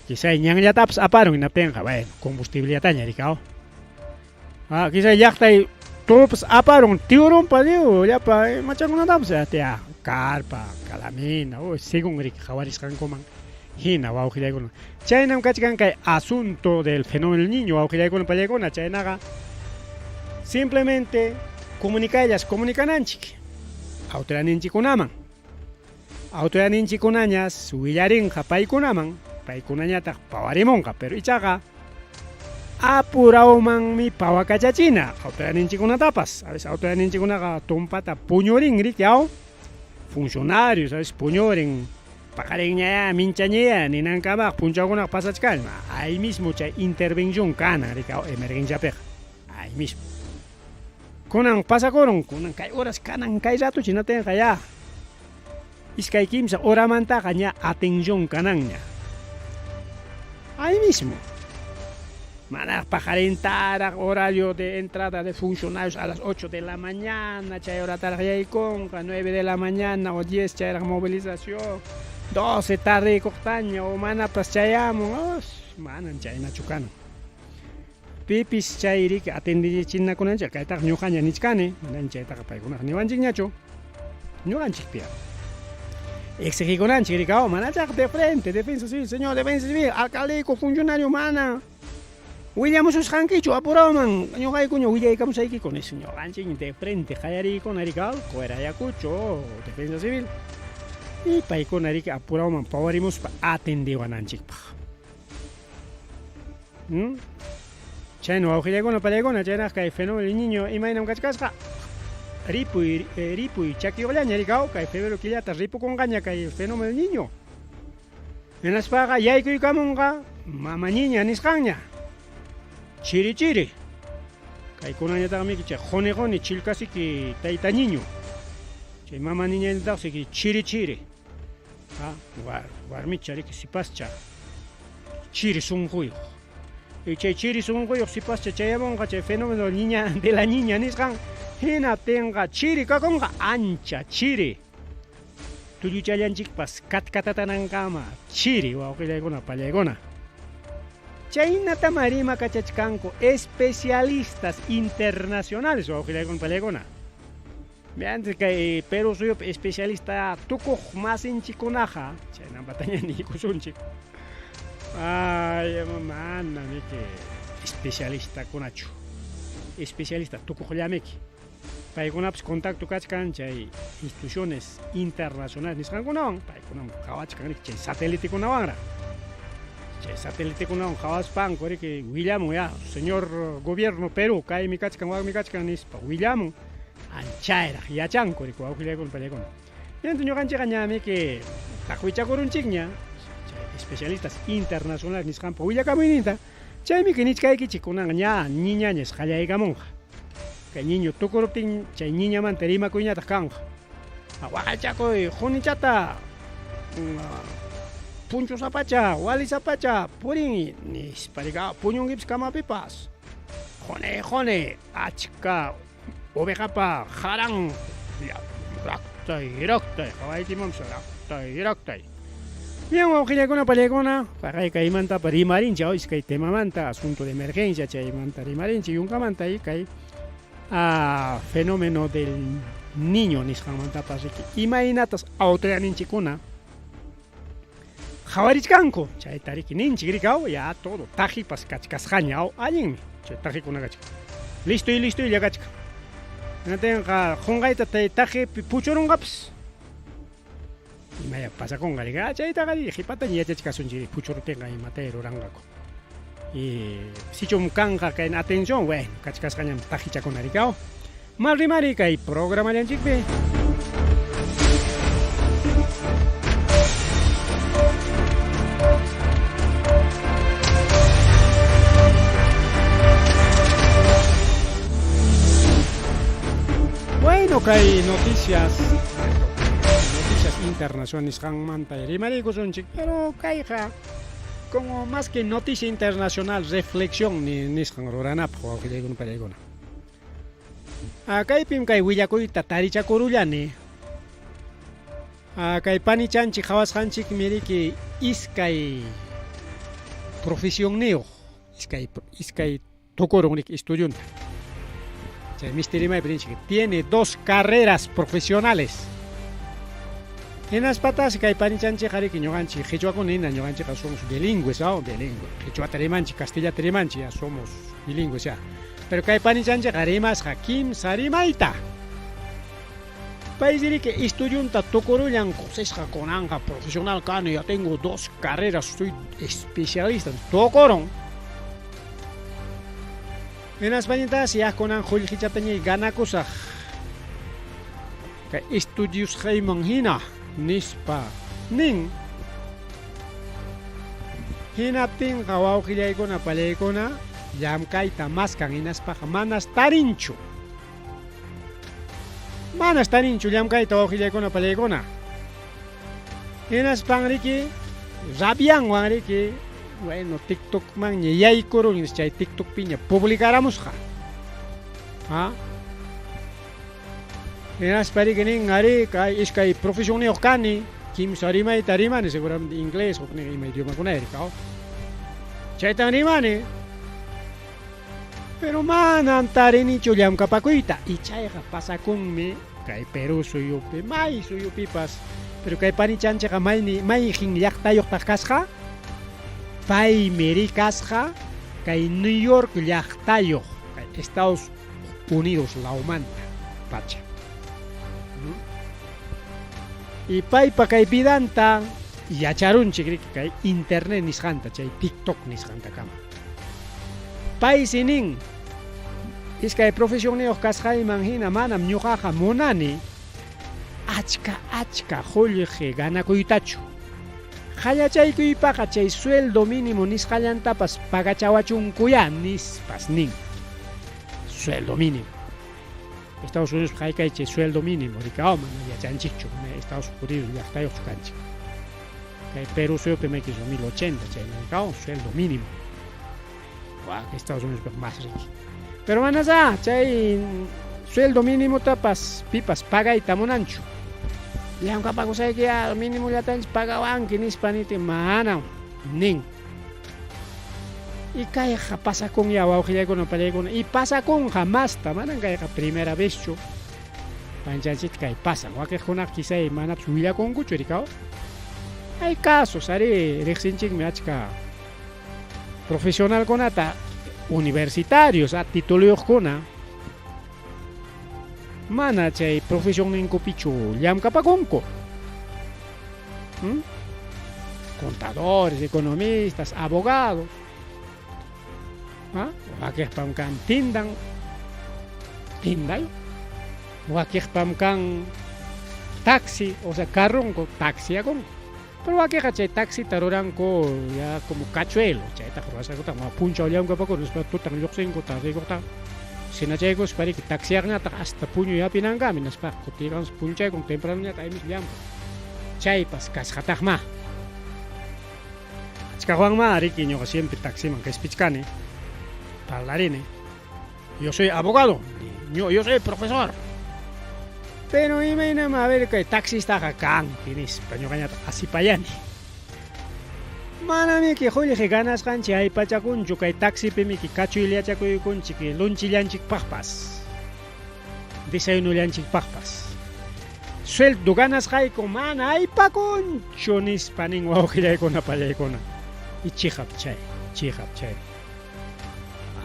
Quizá ñanllatapas aparun hinaptinqa, bueno, combustiblellataña rikaw. Quizá llaqtay tupas aparun tiurunpa digo, llapa machankunatapas ya carpa, calamina, según riki qhawarisqankuman hina wawqillaykuna. Chaynam kachkan kay asunto del fenómeno del niño wawqillaykuna pallaykuna, chaynaqa simplemente comunicayllas comunicananchik autoridadninchikkunaman. Autoridadninchikkunañas willarinqa paykunaman, paykunañataq pawarimunqa, pero ichaqa apurawmanmi pawakachachina autoridadninchikkunatapas. A veces autoridadninchikkunaqa tumpata puñurin riki aw, funcionarios a veces puñurin paqarinñaya minchañaya ninankamaq punchawkunaqa pasachkan. Ahí mismo chay intervención kanan riki aw emergenciapiqa. Ahí mismo. Kunan pasakurun, kunan kay horas kanan kay rato chinatinqa ya. Iskay kimsa horamantaqa ña atención kananña. Ahí mismo. Manaq paqarintaraq horario de entrada de funcionarios a las 8 de la mañana, chay horataraq yaykunqa, 9 de la mañana o 10 chayraq movilización, 12 tardeykuqtaña o manapas chayamun, manan chaynachu kanan. Pipis chay riki atendechinakunanchik, kaytaqa ñuqaña nichkani, manan chaytaqa paykunaqa niwanchikñachu, ñuqanchikpi exigikunanchik rikaw, manachaq de frente, defensa civil, señor defensa civil, alcaldeco, funcionario mana. Willamususqankichu apurawman, ñuqaykuña willaykamusaykiku nispa ñuqanchik de frente qayariykuna rikaw, Coyrayacucho, defensa civil. Y paykuna riki apurawman pawarimuspa atendiwananchikpaq. Chayna wawqillaykuna pallaykuna chaynaq kay fenómeno del niño imaynam kachkasqa. Ripuy, ripuy chakiyuqllaña rikaw, kay febrero killata ripukunqaña kay fenómeno del niño. Hinaspaqa yaykuykamunqa mama niña nisqanña. Chiri chiri. Kaykunañataqmi chay quni quni chillkasiki tayta niño. Chay mama niñañataqsi chiri chiri. Ha, warmicha riki sipascha. Chiri sunquyuq. Y chay chiri sunquyuq sipascha chayamunqa chay fenómeno niña de la niña nisqan hinaptinqa chiri kakunqa ancha chiri. Tulluchallanchikpas katkatatanankama chiri wawqillaykuna pallaykuna. Chaynatam rimakachachkanku especialistas internacionales wawqillaykuna pallaykuna. Antes kay Perú suyupi especialista tukuq masinchikkunaqa chaynapataña niykusunchik. Ay, mana miki especialistakunachu. Especialista tukuqllamiki. Paykunapas contacto kachkan chay instituciones internacionales nisqankunawan, paykunam qhawachkan chay satelitekunawanraq. Chay satelitekunawan qhawaspanku riki willamun ya, señor gobierno Perú, kaymi kachkan, wakmi kachkan nispa willamun. Anchayraq yachanku riki wawqillaykuna pallaykuna. Entonces ñuqanchikqa ñamiki taqwichakurunchikña chay especialistas internacionales nisqanpa willakamuyninta. Chaymi nichkaykichik kunanqa ña niñañas qallaykamunqa. Kay niño tukuruptin chay niñamanta rimakuyñataq kanqa. Waqaychakuy qunichata punchusapacha, walisapacha purin nispa rika puñunkipas kamapipas. Quni quni achka ovejapa haran raktay raktay qawaykimanpas raktay raktay. Bien, wawqillaykuna pallaykuna, paqay kaymanta rimarinchik iskay temamanta, asunto de emergencia chaymanta rimarinchik yunkamanta y kay fenómeno del niño nisqanmantapas riki imaynatas autoridadninchikkuna qhawarichkanku chayta riki ninchik rikaw ya todo tajipas kachkasqaña allinmi chay tajikuna kachkan listo y listo y kachkan hinatinqa qunqayta tajipi puchurunqapas imaya pasakunqa riki chaytaqa qhipataña yachachikasunchik puchuruptinqa imata ruranqaku. Y sichum kanqa kay atención, bueno, kachkasqañam tajichakuna rikaw. Mal rimari kay programallanchikpi. Bueno, kay noticias internacionales nisqanmanta rimarikusunchik, pero kayqa como más que noticia internacional, reflexión nisqan ruranapaq wawqillaykuna pallaykuna. Kaypim kay willakuyta tarichakurullani. Kay panichanchik qhawasqanchikmi riki iskay profesionniyuq, iskay tukurun riki estudiunta. Chay mistirimaypi ninchik, tiene dos carreras profesionales. Hinaspatas kay panichanchikqa riki ñuqanchik qhichwakuna hina ñuqanchikqa somos bilingües, ¿no? Bilingüe. Qhichwata rimanchik, castellata rimanchik, ya somos bilingües ya. Pero kay panichanchikqa rimasqa kimsa rimayta. Paysi riki estudiunta tukurullan kusisqa kunanqa profesional kani, ya tengo dos carreras, soy especialista, tukurun. Hinaspañatasi ya kunan qullqichataña ganakusaq. Kay estudiusqayman hina nispa nin. Hinaptinqa wawqillaykuna pallaykuna llamkayta maskan hinaspaqa manas tarinchu. Manas tarinchu llamkayta wawqillaykuna pallaykuna. Hinaspan riki rabianwan riki bueno TikTokmanña yaykurun chay TikTokpiña publicaramusqa. Ha? Hinaspa riki nin ari kay iskay profesionniyuq kani kimsa rimayta rimani seguramente inglés huknin ima idiomakuna rikaw. Chaytan rimani. Pero manan tarinichu llamkapakuyta y chayqa pasakunmi kay Perú suyupi may suyupipas. Pero kay panichanchikqa mayqin llaqtayuqtaq kasqa paymi rikasqa kay New York llaqtayuq kay Estados Unidos lawmanta pacha. Y paypa kay vidanta yacharunchik riki kay internet nisqanta chay TikTok nisqantakama. Paysi nin iskay profesionniyuq kasqayman hina manam ñuqaqa munani achka achka qullqi ganakuytachu. Qallachaykuypaqa chay sueldo mínimo nisqallantapas pagachawachunkuyá nispas nin. Sueldo mínimo. Estados Unidos haykay chay sueldo mínimo rikaw mana yachanchikchu, mana Estados Unidos llaqtayuqchu kanchik. Kay Perú suyupi mayki 1080 chay rikaw sueldo mínimo. Wak Estados Unidos más riki. Pero manasá chay sueldo mínimo tapas pipas pagayta munanchu. Llamk'apakusayki mínimo llatanchik pagawanki nispa niti mana nin. Y kayqa pasakunya wawqillaykuna pallaykuna y pasakunqa masta manan kayqa primera vezchu panchanchikta kay pasan wakiqkunaqa quizá manapas willakunkuchu rikaw. Hay casos ari riqsinchikmi achka profesionalkunata universitarios a tituluyuqkuna mana chay profesionninkupichu llamkapakunku. Contadores, economistas, abogados. Wakiqpam kan tindan, tindayo. Wakiqpam kan taxi, o sea, carronku, taxiakunku. Pero wakiqa chay taxita ruranku ya como cachuelo, chaytaqa ruwasqankutaq ma punchaw llamkapaku nispa tutan lluqsinku tardeykuqtaq sinachaykuspa riki taxiaqñataq hasta puñuy hapinankama nispa kutiykamus punchaykun tempranoñataq aymis llamkaq. Chaypas kasqataqma. Achkaqwanma riki ñuqa siempre taximan qispichkani, parlarini. Yo soy abogado, yo soy profesor. Pero imaynama a ver kay taxistaqa kanki nispa ñuqañataq asipayani. Manamiki qullqi ganasqanchik aypachakunchu kay taxipimiki kachuyllachakuykunchik lunchillanchikpaqpas, desayunollanchikpaqpas. Sueldo ganasqayku mana aypakunchu nispa nin wawqillaykuna pallaykuna. Y chiqap chay, chiqap chay.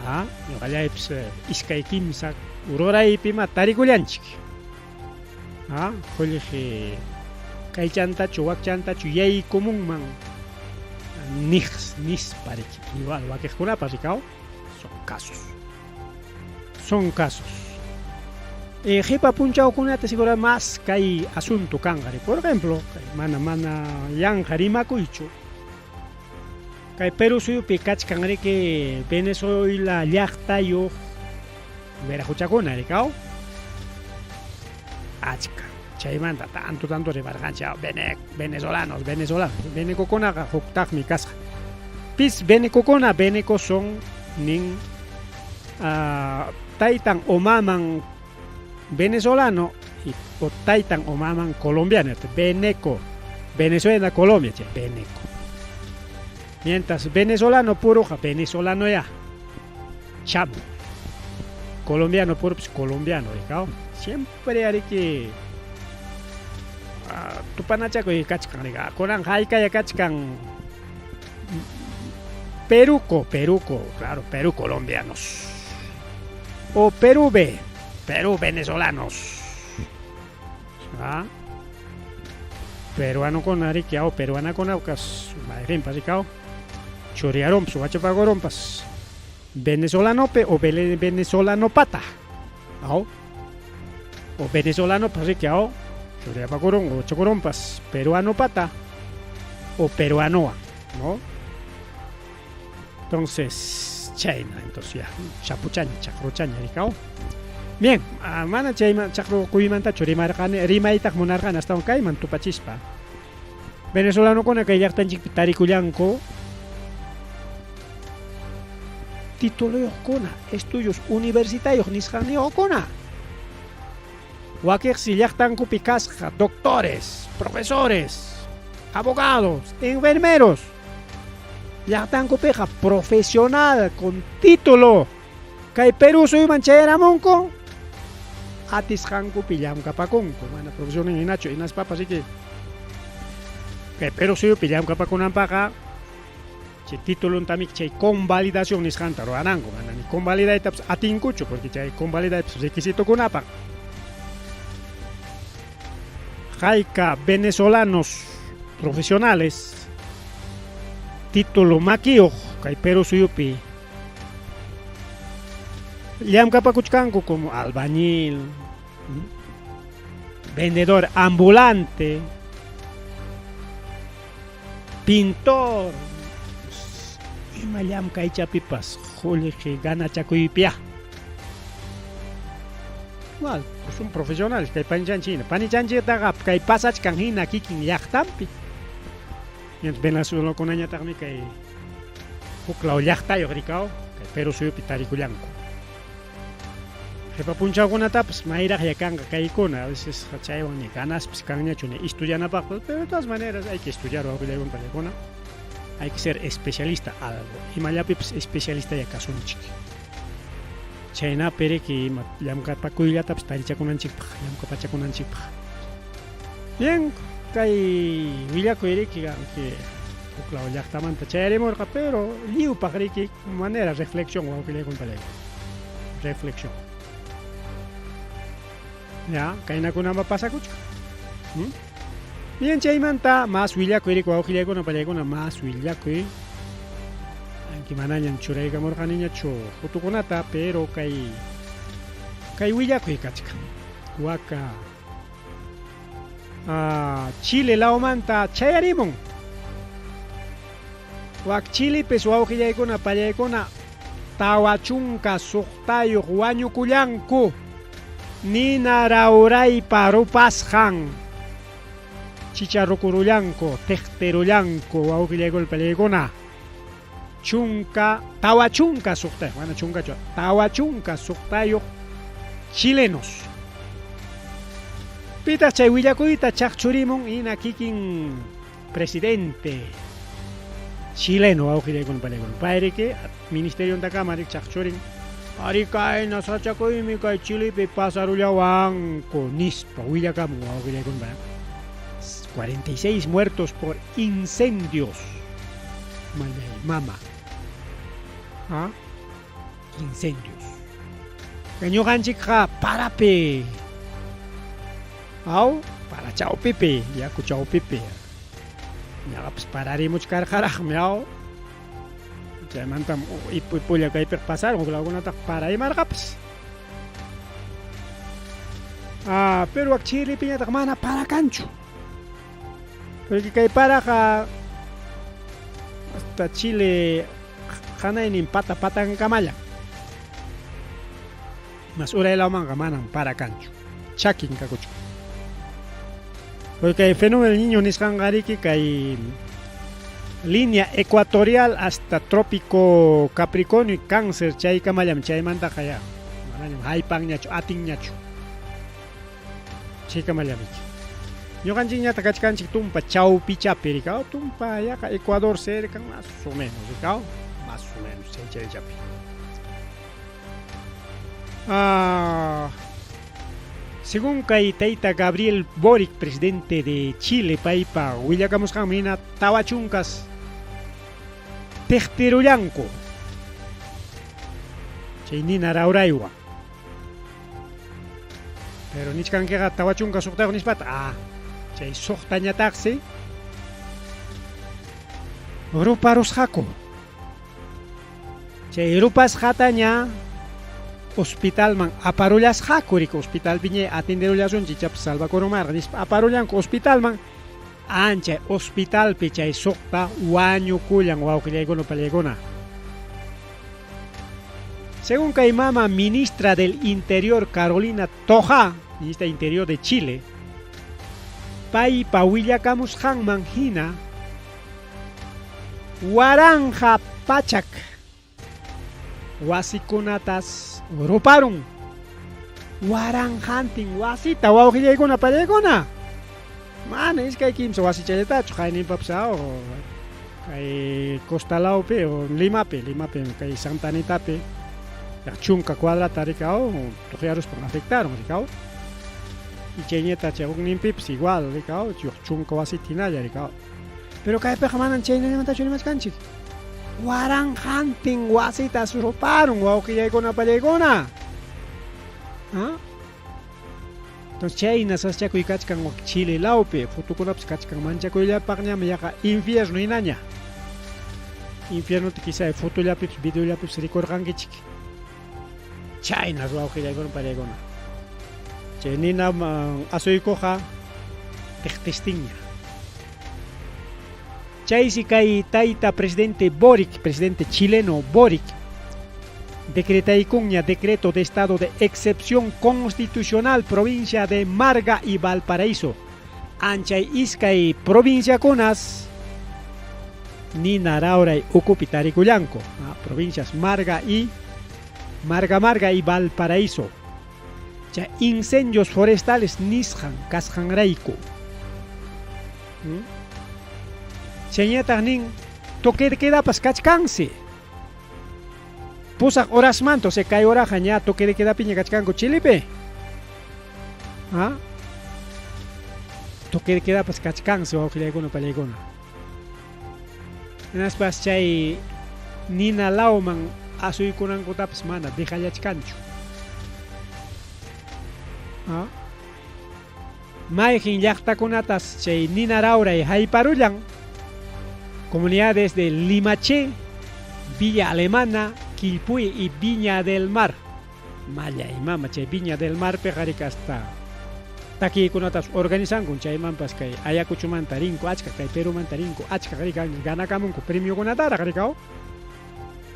Ah, ñuqallaypis iskay kimsa ruraypima tarikullanchik. Ah, qullqi kaychantachu wakchantachu yaykumunman niq nispa riki. Igual wakiqkunapas rikaw son casos. Son casos. Qipa punchawkunata seguro más kay asunto kanqa. Por ejemplo, mana mana yanqa rimakuychu. Kay Perú suyupi kachkan riki Venezuela llaqtayuq wiraquchakuna rikaw. Achka. Chaymanta tanto tanto rimarqanchik venezolanos, venezolanos. Venecokunaqa huktaqmi kasqa. Pis venecokuna, venecos son nin taytan o maman venezolano y o taytan o maman colombiano. Veneco, Venezuela, Colombia, che, veneco. Mientras venezolano puro, venezolano ya. Chamo. Colombiano puro, pues colombiano, ¿no? Siempre hay que tupanachakuy kachkan, rica. Kunan haykaya kachkan Peruco, Peruco, claro, Perú colombianos. O Perú B, Perú venezolanos. ¿Ah? Peruano con ariquiao, peruana con aucas, mayrinpas ricao. Churiarompas, huachapagorompas. Venezolanope o venezolano pata. ¿Ao? O venezolano riquiao, churiapagoron o chocorompas, peruano pata o peruanoa, ¿no? Entonces, chayna, entonces ya, chapuchaña, chaqruchaña ricao. Bien, mana chayman chaqrukuymantachu rimarqani, rimaytaq munarqani astawan kayman tupachispa. Venezolanokuna kay llaqtanchikpi tarikullanku tituluyuqkuna, estudios universitarios nisqaniyuqkuna. Wakiqsi llaqtankupi kasqa doctores, profesores, abogados, enfermeros. Llaqtankupiqa profesional con título. Kay Perú suyuman chayaramunku atisqankupi llamkapakunku, mana profesional hinachu hinaspapas riki. Kay Perú suyupi llamkapakunanpaqa chay tituluntamiki chay convalidación nisqanta ruwananku, mana ni convalidaytapas atinkuchu porque chay convalidaypas requisitokunapaq. Hayka venezolanos profesionales título makiyuq kay Perú suyupi llamkapakuchkanku como albañil, vendedor ambulante, Pintor, ima llamkaychapipas qullqi ganachakuypiyá. Igual, pues un profesional kay panichanchik hina. Panichanchiktaqa kay pasachkan hina kikin llaqtanpi. Mientras venezolanokunañataqmi kay huklaw llaqtayuq rikaw kay Perú suyupi tarikullanku. Qhipa punchawkunatapas mayraqya kanqa kaykuna, a veces chaywan ni ganaspas kanñachu ni estudianapaqpas, pero de todas maneras hay que estudiar wawqillaykuna panikuna. Hay que ser especialista algo, imallapipas especialistalla kasunchik. Chaynapi riki ima llamk'apakuyllatapas tarichakunanchikpaq, llamk'apachakunanchikpaq. Bien, kay willakuy riki aunque huklaw llaqtamanta chayarimurqa, pero lliwpaq riki manera reflexión wawqillaykuna panikuna. Reflexión. Ya, kaynakunama pasakuchkan. Bien, chaymanta más willakuy riki wawqillaykuna panikuna, más willakuy. Aunque manañam churaykamurqaniñachu fotokunata, pero kay kay willakuy kachkan. Waka Chile lawmanta chayarimun. Wak Chilipis wawqillaykuna pallaykuna 46 wañukullanku nina rawraypa rupasqan chicharrukurullanku tiqtirullanku wawqillaykuna pallaykuna chunka 46 mana chunkachu 46 chilenos. Pitaq chay willakuyta chaqchurimun hina kikin presidente chileno wawqillaykuna pallaykuna payriki ministeriontakama riki chaqchurin ari kayna sachakuymi kay Chilepi pasarullawanku nispa willakamun wawqillaykuna 46 muertos por incendios. Mallay mama. ¿Ah? Incendios. Ñuqanchikqa parapi. Aw, para chawpipi, yaku chawpipi. Ñaqapas pararimuchkarqaraqmi, aw. Chaymantam ipu ipulla kaypiqa pasarun, huk lawkunataq paraymarqapas. Ah, pero wak Chilepiñataq mana para kanchu. Porque kay paraqa hasta Chile hanaynin pata patankamalla. Mas uray lawmanqa manam para kanchu. Chakin kakuchkan. Porque kay fenómeno del niño nisqanqa riki kay línea ecuatorial hasta trópico Capricornio y Cáncer chaykamallam chaymantaqa ya manañam haypanñachu atinñachu. Chaykamallam riki. Ñuqanchikñataq kachkanchik tumpa chawpichapi rikaw, tumpa yaqa Ecuador cerca más o menos rikaw, más o menos chay chaychapi. Ah, según kay tayta Gabriel Boric, presidente de Chile, paypa willakamusqanman hina 40 tiqtirullanku chay nina rawraywan. Pero nichkankiqa 46 nispata, ah, chay suqtañataqsi ruparusqaku. Chay rupasqataña hospitalman aparullasqaku, riki hospitalpiña atenderullasunchik ichapas salvakurumarqa nispa aparullanku hospitalman, anchay hospitalpi chay suqta wañukullan wawqillaykuna pallaykuna. Según kay mama ministra del Interior Carolina Toja, ministra del Interior de Chile, paypa willakamusqanman hina 1100 wasikunatas ruparun. Waranqantin wasita wawqillaykuna pallaykuna. Mana iskay kimsa wasichallatachu qayninpapas aw kay Costa lawpi o Limapi, Limapi kay Santa Anitapi 10 cuadrata rikaw tuqyaruspan afectaron rikaw. Y chayñata chay hukninpipas igual rikaw 10 wasita hinalla rikaw. Pero kaypiqa manan chaynallamantachu rimachkanchik. Waranqantin wasitas ruparun wawqillaykuna pallaykuna. ¿Ah? Entonces chayna sasachakuy kachkan wak Chile lawpi, fotokunapas kachkan manchakuyllapaqñami yaqa infierno hinaña. Infiernota quizá fotollapipas videollapipas rikurqankichik. Chaynas wawqillaykuna pallaykuna. Chay nina asuykuqa tiqtistinña. Chaysi kay tayta presidente Boric, presidente chileno Boric, decretaykunña decreto de estado de excepción constitucional provincia de Marga y Valparaíso. Anchay iskay provinciakunas nina rawray ukupi tarikullanku. Provincias Marga y Marga Marga y Valparaíso. Chay incendios forestales nisqan kasqanrayku. Chayñataq nin toque de quedapas kachkansi. Pusaq horasmanta, o sea, kay horaqa ña toque de quedapiña kachkanku Chilepi. ¿Ah? Toque de quedapas kachkansi wawqillaykuna pallaykuna. Hinaspas chay nina lawman asuykunankutapas mana dejallachkanchu. ¿Ah? Mayqin llaqtakunatas chay nina rawray hayparullan, comunidades de Limache, Villa Alemana, Quilpuy y Viña del Mar. Mallay mama, chay Viña del Marpiqa riki hasta takiykunatas organizanku, chaymanpas kay Ayacuchomanta rinku achka, kay Perumanta rinku achka riki ganakamunku premiokunataraq rikaw.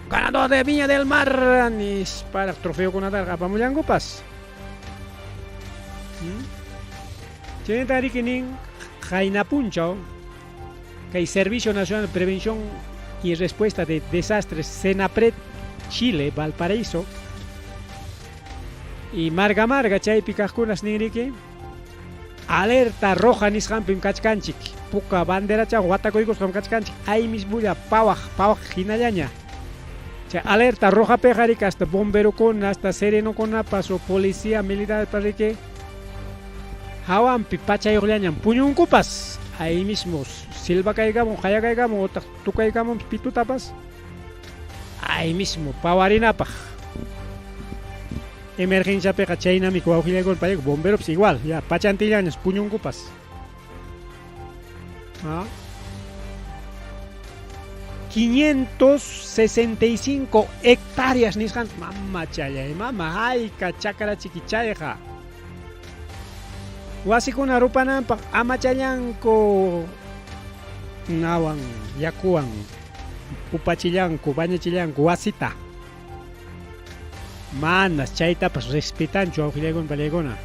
Ganador de Viña del Mar nisparaq trofeokunataraq apamullankupas. Chaynata riki nin qayna punchaw kay Servicio Nacional de Prevención y Respuesta de Desastres SENAPRED Chile, Valparaíso y Marga Marga chaypi kaqkunas nin riki alerta roja nisqanpim kachkanchik, puka banderachawan watakuykusqam kachkanchik, ay mismulla pawaq pawaq hinallaña. Chay alerta rojapiqa riki hasta bomberokuna, hasta serenokunapas o policía militar riki hawanpi pachayuqllañam puñunkupas, ahí mismo silbakaykamun, qayakaykamun otaq tukaykamun pitutapas, ahí mismo pawarinapaq. Emergenciapiqa chaynami wawqillaykuna payku bomberopas igual, ya pachantillañas puñunkupas. ¿Ah? 565 hectáreas nisqan, mama challay, mama hayka chakra chikichayqa. Wasikuna rupananpaq amachallanku nawan yakuwan upachillanku, bañachillanku wasita. Manas chaytapas respetanchu wawqillaykuna pallaykuna.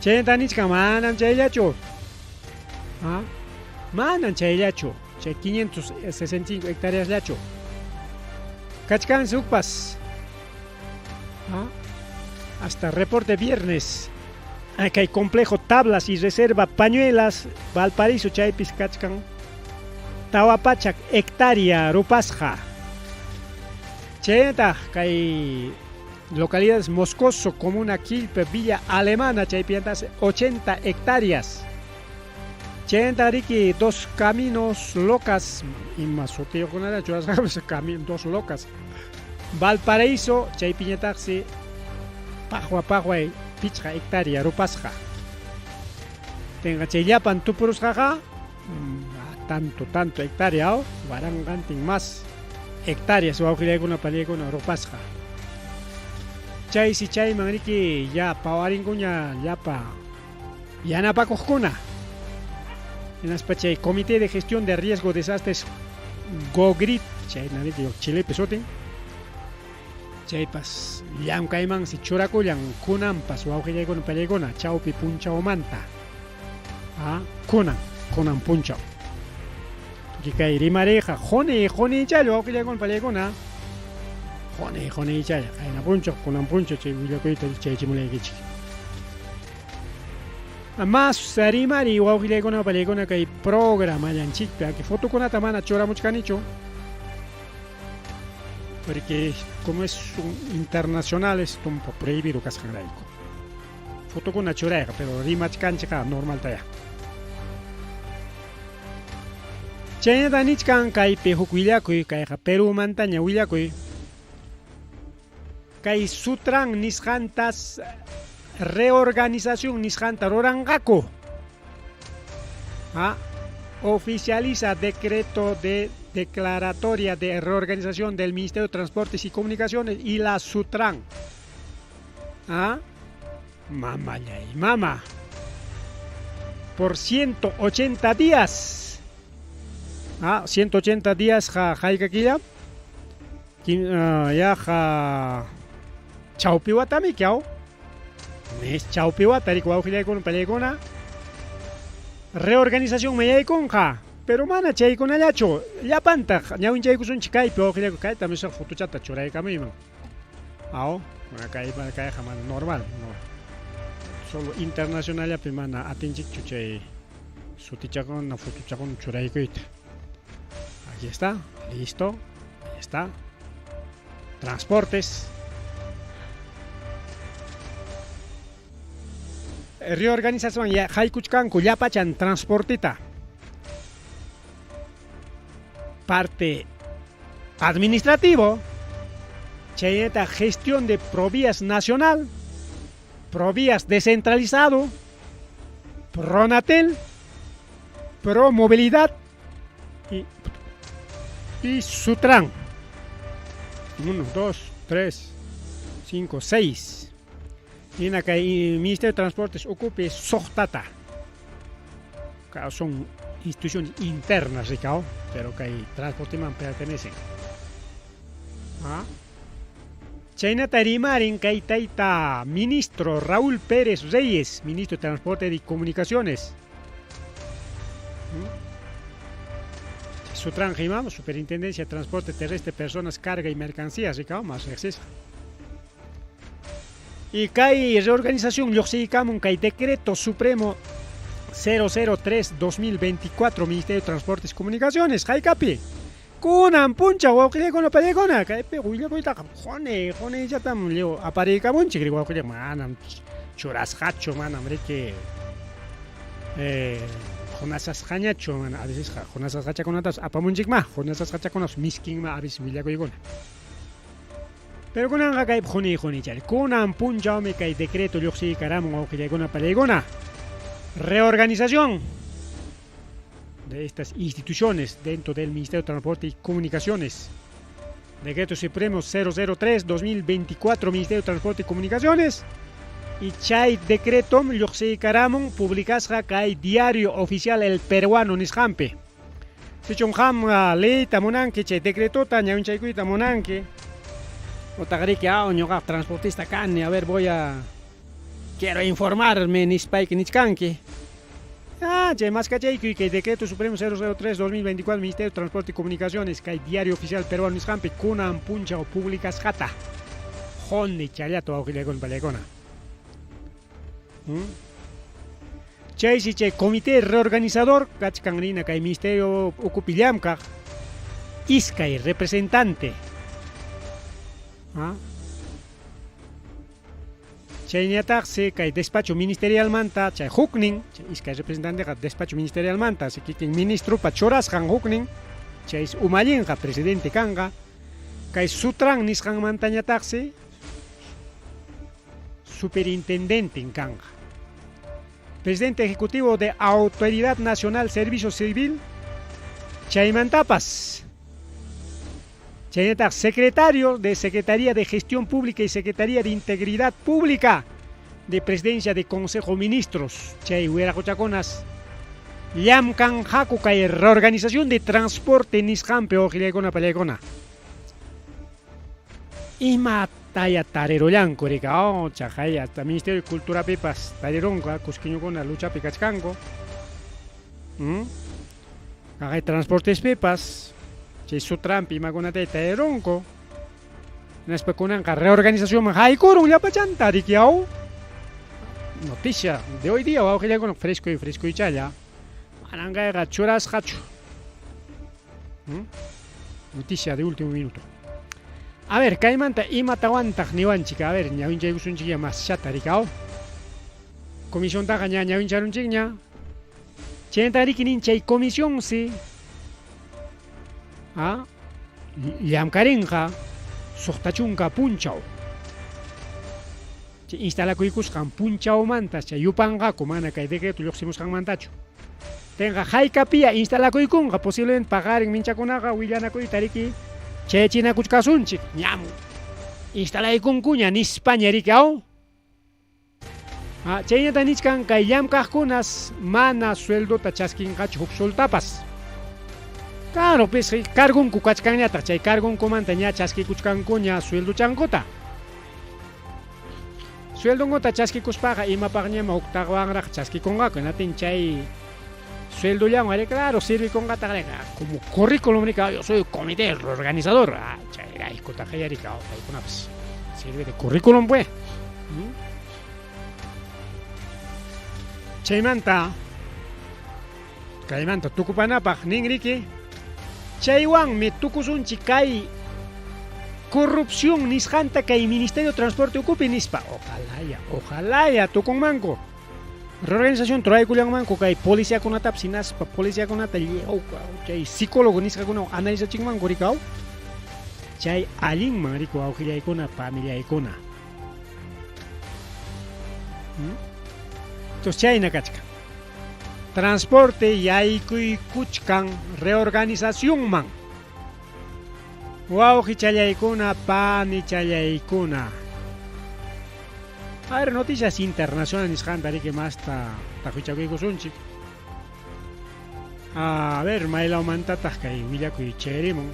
Chaynata nichkan manam chayllachu. ¿Ah? Manam chayllachu. Chay 565 hectáreasllachu. Kachkansi hukpas. ¿Ah? Hasta reporte viernes. Kay complejo Tablas y Reserva Pañuelas, Valparaíso chaypis kachkan. Tawa pachak hectárea rupasqa. Chaynataq kay localidades Moscoso, Comuna Quilpe, Villa Alemana, chaypiantas 80 hectáreas. Chaynataq riki dos caminos locas, ima sutiyuqkunata churasqapas dos locas. Valparaíso, chaypiñataqsi paqwa paqway pichqa hectárea rupasqa. Tenga chay llapan tupurusqaqa, tanto, tanto hectárea, oh, waranqantin más hectáreas wawqillaykuna pallaykuna rupasqa. Chaysi chayman riki ya pawarinkuña llapa yanapakuqkuna. Hinaspa chay Comité de Gestión de Riesgo de Desastres GOGRID, chayna riki Chilepi sutin. Chaypas llamkaymansi churakullan kunanpas wawqillaykuna pallaykuna chawpi punchawmanta. Ah, kunan, kunan punchaw. Kay rimariyqa quni qunichalla wawqillaykuna pallaykuna. Quni qunichalla qayna punchaw kunan punchaw chay willakuyta chaychimulaykichik. Mas rimari wawqillaykuna pallaykuna kay programallanchikpi aki fotokunata mana churamuchkanichu. Porque como es un internacional es un poco prohibido kasqanrayku. Fotokuna churayqa, pero rimachkanchikqa normaltaya. Chaynata nichkan kaypi huk willakuy, kayqa Perúmantaña willakuy. Kay Sutran nisqantas reorganización nisqanta ruranqaku. Ah, oficializa decreto de declaratoria de reorganización del Ministerio de Transportes y Comunicaciones y la Sutran. Ah, mamá y mamá. Por 180 días. Ah, 180 días ja hayka killa? Yaqa chawpi watami kiaw. Mes chawpi wata riki wawqillaykuna pallaykuna. Reorganización mayaykunqa. Pero mana chaykunallachu. Llapantaq ñawinchaykusunchik kaypi wawqillayku kayta misaq fotochata churaykamuyman. Aw, kay kayqa mana normal, no. Solo internacionallapi mana atinchikchu chay sutichakuna fotochakuna churaykuyta. Aquí está, listo, ahí está. Transportes. Reorganización ya haykuchkanku llapachan transportita. Parte administrativo, chaynata gestión de Provías Nacional, Provías descentralizado, Pronatel, Promovilidad y Sutran. 1, 2, 3, 5, 6. Y acá el Ministerio de Transportes ocupe sohtata. Son instituciones internas, Ricardo, pero que hay transporte man pertenecen. ¿Ah? Chaynata rimarin kay tayta ministro Raúl Pérez Reyes, ministro de Transporte y Comunicaciones. Sutran imam, Superintendencia de Transporte Terrestre, Personas, Carga y Mercancías, Ricardo, más acceso. Y kay reorganización lluqsiykamun kay Decreto Supremo 003-2024, Ministerio de Transportes y Comunicaciones, haykapi. Kunan puncha wawqillaykuna pallaykuna kaypi willakuytaqa quni qunillatam lliw apariykamunchik ri wawqillay manam churasqachu manam riki qunasasqañachu mana a vecesqa qunasasqachakunatapas apamunchikma qunasasqachakunapas miskinma a veces willakuykuna. Pero kunanqa kaypi quni qunichari kunan punchawmi kay decreto lluqsiykaramun wawqillaykuna pallaykuna. Reorganización de estas instituciones dentro del Ministerio de Transporte y Comunicaciones. Decreto Supremo 003-2024, Ministerio de Transporte y Comunicaciones. Y chay decreto lluqsiykaramun publicasqa kay Diario Oficial El Peruano nisqanpi. Sichum qam leyta munanki chay decretota ñawinchaykuyta munanki. Utaq riki ñuqaq transportista kani, a ver voy a quiero informarme nispayki nichkanki. Ah, chay maskachaykuy kay Decreto Supremo 003-2024, Ministerio de Transporte y Comunicaciones, kay Diario Oficial Peruano nisqanpi kunan punchaw publicasqata. Quni challata wawqillaykuna pallaykuna. Chaysi chay comité reorganizador kachkan rina kay Ministerio ukupi llamkaq iskay representante. ¿Ah? Chayñataqsi kay despacho ministerialmanta chay huknin, chay iskay representanteqa despacho ministerialmanta, si kikin ministropa churasqan huknin, chaysi umallinqa presidente kanqa, kay Sutran nisqanmantañataqsi superintendente kanqa. Presidente ejecutivo de Autoridad Nacional Servicio Civil, chaymantapas. Chaynataq secretario de Secretaría de Gestión Pública y Secretaría de Integridad Pública de Presidencia de Consejo Ministros. Chay wiraqochakunas llamkanqaku kay reorganización de transporte nisqanpi wawqillaykuna pallaykuna. Ima taya tarirullanku rika, oh, chaqay hasta Ministerio de Cultura pipas tarirunku, cusqueñokuna luchapi kachkanku. Kaqay transportes pipas chay Sutrampi imakunata tarirunku. Hinaspa kunanqa reorganizacionman haykurun llapachanta riki aw. Noticia de hoy día wawqillaykuna fresco y fresco y challa. Manan kayqa churasqachu. Noticia de último minuto. A ver, kaymanta imatawantaq niwanchik, a ver, ñawinchaykusunchikña maschata riki aw. Comisiontaqa ña ñawincharunchikña. Chaynata riki nin chay comisión si llamkarinqa suqta chunka punchaw. Chay instalakuykusqan punchawmantas chay yupanqaku mana kay decreto lluqsimusqanmantachu. Tenqa haykapia instalakuykunqa posiblemente paqarin minchakunaqa willanakuyta riki chayachinakuchkasunchik ñam instalaykunkuña nispaña riki aw. Chaynata nichkan kay llamkaqkunas mana sueldota chaskinqachu huk soltapas. Claro, pues cargunku kachkanñataq, chay cargunkumanta ña chaskikuchkankuña suelduchankuta. Sueldonkuta chaskikuspaqa imapaqñama huktaqwanraq chaskikunqaku, hinaptin chay sueldollawan ari claro sirvikunqataq como currículum rika, yo soy comité organizador, ah, chayraykutaq rika paykunapas sirve de currículum pues. Chaymanta kaymanta tukupanapaq ninriki chaywanmi tukusunchik kay corrupción nisqanta kay Ministerio de Transporte ukupi nispa. Ojalaya, ojalaya tukunmanku. Reorganización ruraykullanmanku kay policiakunatapas hinaspa policiakunata lliw chay psicólogo nisqakuna analizachinmanku rikaw. Chay allinman riku wawqillaykuna, familiaykuna. Entonces chayna kachkan. Transporte yaykuykuchkan reorganizacionman. Wawqichallaykuna, panichallaykuna. A ver, noticias internacionales nisqanta riki masta taqwichakuykusunchik. A ver, maylawmantataq kay willakuy chayarimun.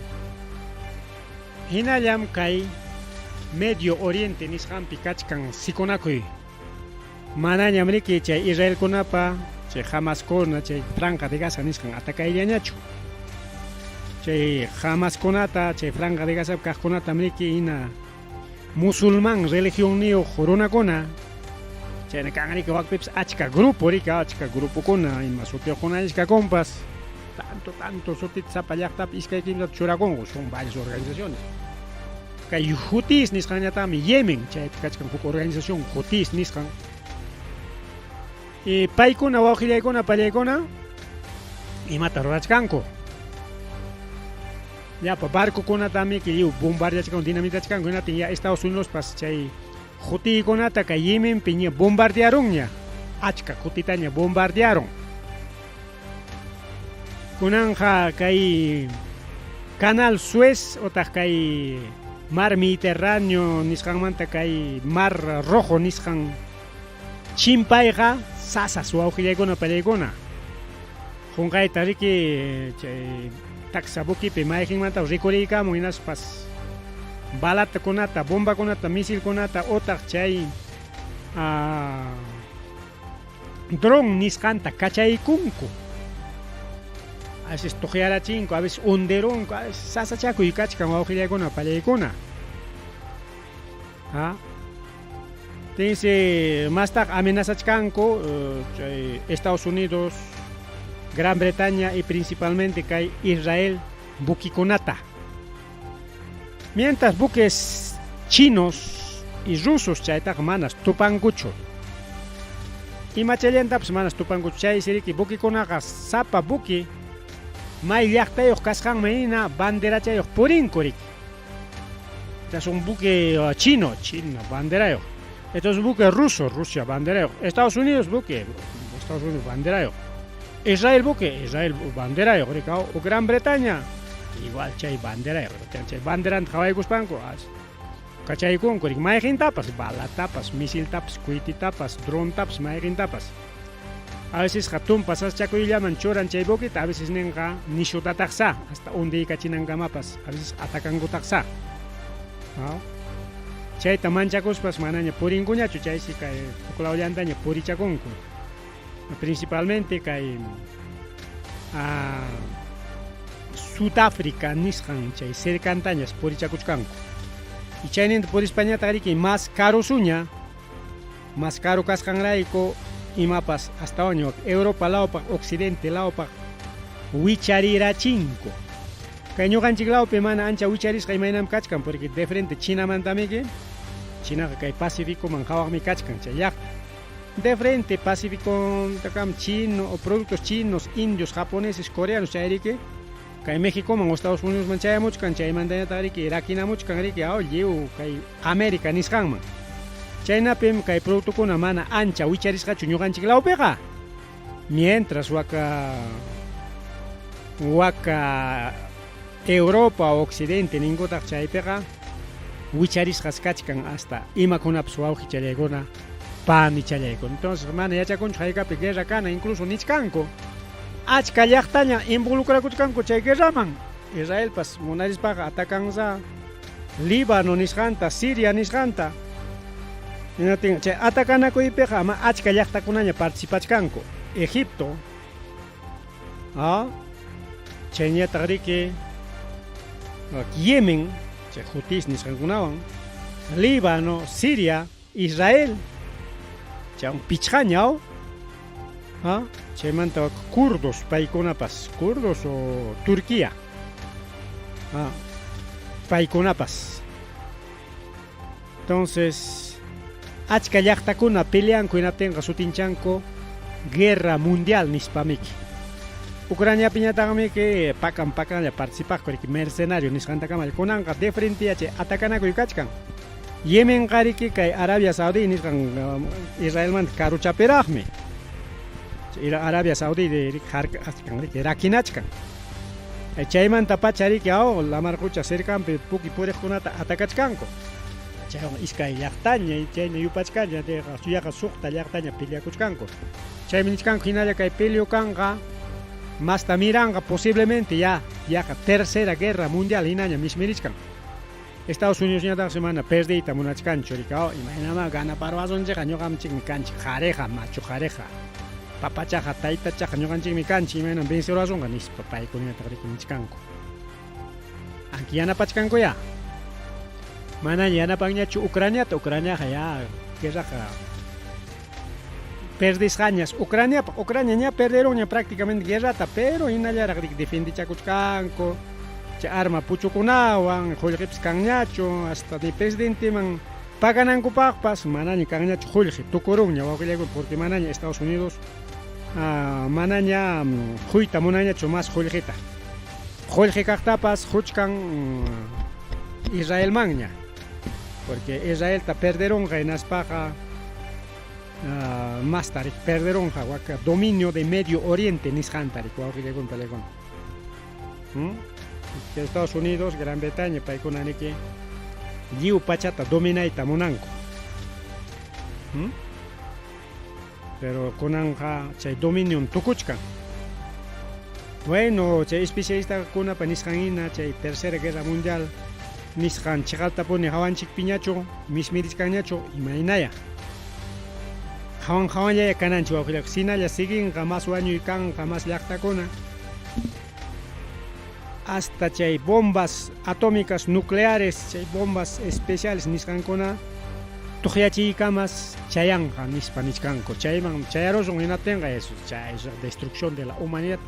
Hinallam kay Medio Oriente nisqanpi kachkan sikunakuy. Manañam riki chay Israelkunapa chay Hamaskuna chay Franja de Gaza nisqan atakayllañachu. Chay Hamaskunata chay Franja de Gaza kaqkunatam riki hina musulmán religionniyuq runakuna chayna kan riki wakpipas achka grupo riki achka grupokuna ima sutiyuqkuna kakunpas tanto tanto sutita sapa llaqtapi iskay kimsata churakunku, son varias organizaciones. Kay Hutis nisqanñataqmi Yemen chaypi kachkan huk organización Hutis nisqan. Y paykuna wawqillaykuna pallaykuna imata rurachkanku. Llapa barcokunatami lliw bombardeachkanku dinamitachkanku hinaptin ya Estados Unidospas chay Hutiykunata kay Yemenpi ña bombardearunña. Achka kutitaña bombardearon. Kunanja kay Canal Suez otaq kay Mar Mediterráneo nisqanmanta kay Mar Rojo nisqan chimpayqa sasas wawqillaykuna pallaykuna. Qunqayta riki chay taksa buquipi mayqinmanta rikuriykamun hinaspas balatakunata, bombakunata, misilkunata otaq chay dron nisqanta kachaykunku. A veces tuqyarachinku, a veces hundirunku, a veces sasachakuy kachkan wawqillaykuna pallaykuna. ¿Ah? Tinsi mastaq amenazachkanku chay Estados Unidos, Gran Bretaña y principalmente kay Israel buquikunata. Mientras buques chinos y rusos chaytaqa manas tupankuchu. Imachallantapas manas tupankuchu. Chay siriki buquikunaqa sapa buque may llaqtayuq kasqanman hina banderachayuq purinku riki. Este es un buque chino, China, banderayuq. Este es un buque ruso, Rusia, banderayuq. Estados Unidos, buque, Estados Unidos, banderayuq. Israel buque, Israel banderayuq, o Gran Bretaña, igual chay banderayuq. Chay banderanta qhawaykuspanku, kachaykunku, mayqintapas, balatapas, misiltapas, cohetetapas, drontapas, mayqintapas. A veces tumpa sasachakuyllaman churan chay buquita, a veces ninqa nishutataqsa, hasta hundiykachinankamapas, a veces atakankutaqsa. Chayta manchakuspas manaña purinkuñachu, chaysi kay huklawllantaña purichakunku. Principalmente kay Sudáfrica nisqan chay cercantañas purichakuchkanku. Y chayninta purispañataq riki más carusuña, más caro kasqanrayku imapas astawan Europa lawpaq, Occidente lawpaq wicharirachinku. Kay ñuqanchik lawpi mana ancha wicharisqa imaynam kachkan porque de frente Chinamantamiki, Chinaqa kay Pacíficoman qhawaqmi kachkan chay llaqta. De frente Pacífico takam chino o productos chinos, indios, japoneses, coreanos chayriki kay Méxicoman o Estados Unidosman chayamuchkan chaymantañataq riki rakinamuchkan riki aw lliw kay América nisqanman. Chaynapim kay productokuna mana ancha wicharisqachu ñuqanchik lawpiqa. Mientras waka waka Europa o Occidente ninkutaq chaypiqa wicharisqas kachkan hasta imakunapas wawqichallaykuna panichallaykuna. Entonces mana yachakunchu haykapi guerra kana incluso nichkanku. Achka llaqtaña involucrakuchkanku chay guerraman. Israelpas munarispaqa atakansa Líbano nisqanta, Siria nisqanta. Hinaptin chay atakanakuypiqa ama achka llaqtakunaña participachkanku. Egipto, ah, chayñataq riki Yemen, chay Hutis nisqankunawan, Líbano, Siria, Israel, chaywan pichqaña, aw? Ah, chaymanta kurdos paykunapas, kurdos o Turquía. Ah, paykunapas. Entonces, achka llaqtakuna peleanku hinaptinqa sutinchanku guerra mundial nispamiki. Ucraniapiñataqmiki pakan pakanlla participaqku riki mercenario nisqantakama kunanqa de frente chay atakanakuy kachkan. Yemenqa riki kay Arabia Saudí nisqan Israelmanta karuchapiraqmi. Arabia Saudí riki hark'achkan riki rakinachkan. Chaymanta pacha riki aw lamar qucha cercanpi puki puriqkunata atakachkanku. Chaywan iskay llaqtaña chayña yupachkanña yaqa suqta llaqtaña peleakuchkanku. Chaymi nichkanku hinalla kay peleo kanqa masta miranqa posiblemente ya yaqa tercera guerra mundial hinaña mismirichkan. Estados Unidosñataqsi mana perdiyta munachkanchu riki aw imaynamá ganaparwasunchikqa ñuqanchikmi kanchik qariqa machu qariqa papachaqa taytachaqa ñuqanchikmi kanchik imaynam vencerwasunqa nispa paykunañataq riki nichkanku. Anki yanapachkankuyá. Manaña yanapanñachu Ucraniata, Ucraniaqa ya guerraqa perdisqañas Ucraniapaq, Ucrania ña perderunña prácticamente guerrata, pero hinallaraq riki defendichakuchkanku chay arma puchukunawan, qullqipas kanñachu, hasta ni presidenteman paganankupaqpas manaña kanñachu qullqi, tukurunña wawqillaykuna porque manaña Estados Unidos manaña quyta munanñachu más qullqita. Qullqi kaqtapas quchkan Israelmanña, porque Israelta perderunqa hinaspaqa masta riki perderunqa wak dominio de Medio Oriente nisqanta riki wawqillaykuna palaykuna. Estados Unidos, Gran Bretaña paykuna riki lliw pachata dominayta munanku. Pero kunanqa chay dominion tukuchkan. Bueno, chay especialistakunapa nisqan hina chay Tercera Guerra Mundial nisqan chiqaltapuni hawanchikpiñachu, mismirichkanñachu, imaynaya. Hawan hawanllaya kananchik wawqillakuna, sinalla siguinqa más wañuy kanqa más llaqtakuna. Hasta chay bombas atómicas nucleares, chay bombas especiales nisqankuna tuqyachiykamas chayanqa nispa nichkanku. Chayman chayarusun hinaptinqa eso, chay destrucción de la humanidad,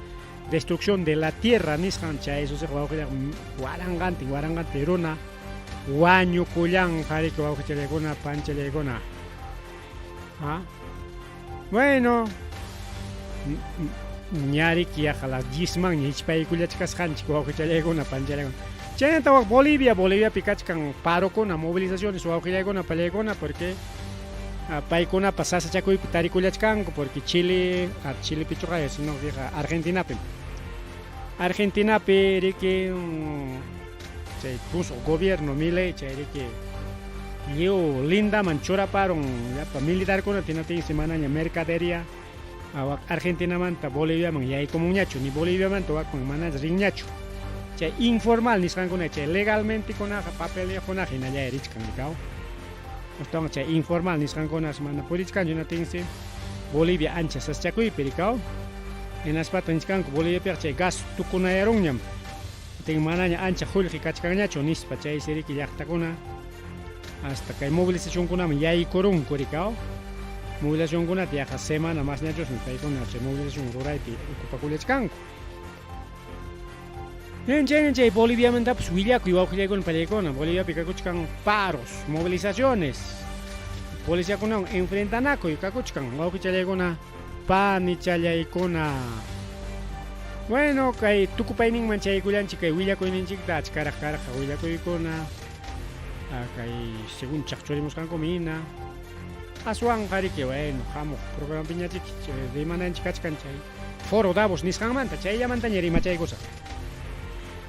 destrucción de la tierra nisqan chay susiq wawqillaq waranqantin waranqantin runa wañukullanqa riki wawqichallaykuna panchallaykuna. ¿Ah? Bueno, ñariki yaqa las diezmanña hichpaykullachkasqanchik wawqichallaykuna panchallaykuna. Chaynata wak Bolivia, Boliviapi kachkan parokuna, movilizaciones wawqillaykuna pallaykuna porque paykunapa sasachakuypi tarikullachkanku porque Chile, Chilepichuqa sino Argentinapim. Argentinapi riki chay pusuq gobierno Milei chay riki lliw lindaman churaparun llapa militarkunata hinaptinsi manaña mercadería wak Argentinamanta Boliviaman yaykumunñachu ni Boliviamanta wakman manaña rinñachu. Chay informal nisqankuna chay legalmente kunaqa papeliyuqkunaqa hinallaya richkan rikaw. Astawan chay informal nisqankunas mana purichkanchu hinaptinsi Bolivia ancha sasachakuypi rikaw. Hinaspataq nichkanku Boliviapiqa chay gas tukunayarunñam. Tin manaña ancha qullqi kachkanñachu nispa chaysi riki llaqtakuna hasta kay movilizacionkunaman yaykurunku rikaw. Movilizacionkunata yaqa semana masñachusmi paykuna chay movilización ruraypi ocupakullachkanku. Chayna chay Boliviamantapas willakuy wawqillaykuna pallaykuna Boliviapi kakuchkan paros, movilizaciones, policiakunawan enfrentanakuy kakuchkan wawqichallaykuna panichallaykuna. Bueno, kay tukupayninman chaykullanchik kay willakuyninchikta achkaraq karqa willakuykuna kay según chaqchurimusqankum hina aswanqa riki bueno hamuq programapiñachik rimananchik kachkan chay Foro Davos nisqanmanta chayllamantaña rimachaykusaq.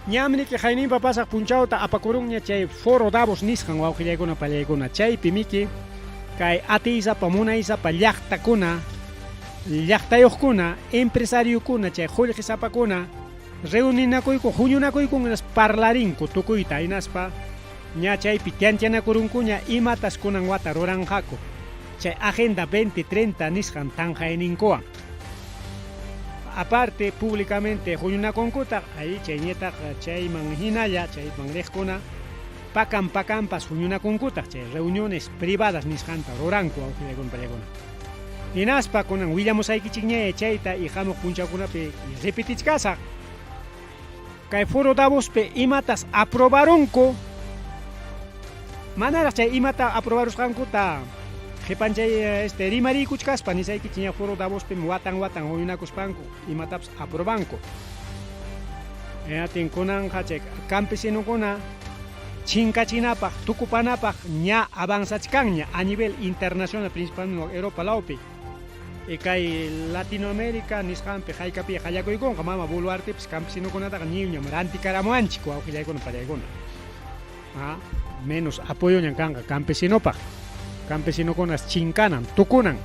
Ñam riki hayninpa pasaq punchawta apakurunña chay Foro Davos nisqan wawqillaykuna pallaykuna chaypi miki kay atiysapa munaysapa llaqtakuna Llaqtayuqkuna, empresariokuna, chay qullqisapakuna reuninakuyku, huñunakuyku hinaspa parlarinku tukuyta hinaspa ña chaypi tiantianakurunkuña imatas kunan wata ruranqaku chay Agenda 2030 nisqan tanqayninkuwan. Aparte, públicamente huñunakunkutaq, ahí chayñetaq chayman hinalla, chayman riqkuna pakan pakanpas huñunakunkutaq, chay reuniones privadas nisqanta ruranku wawqillaykuna pallaykuna. Hinaspa kunan willamusaykichikñaya chayta y hamuq punchawkunapi repetichkasaq. Kay Foro Davospi imatas aprobarunku, manaraq chay imata aprobarusqankuta qhipanchay este rimariykuchkaspa nisaykichik ña Foro Davospim watan watan huñunakuspanku imatapas aprobanku. Hinaptin kunanqa chay campesinokuna chinkachinapaq, tukupanapaq ña avanzachkanña a nivel internacional principalmente Europa lawpi. Y kay Latinoamérica nisqanpi haykapi qallakuykunqa mama Boluartepis campesinokunataqa ñiwñam rantikaramuwanchik wawqillaykuna pallaykuna. Ah, menos apoyoñan kanqa campesinopaq. Campesinokunas chinkanan, tukunan.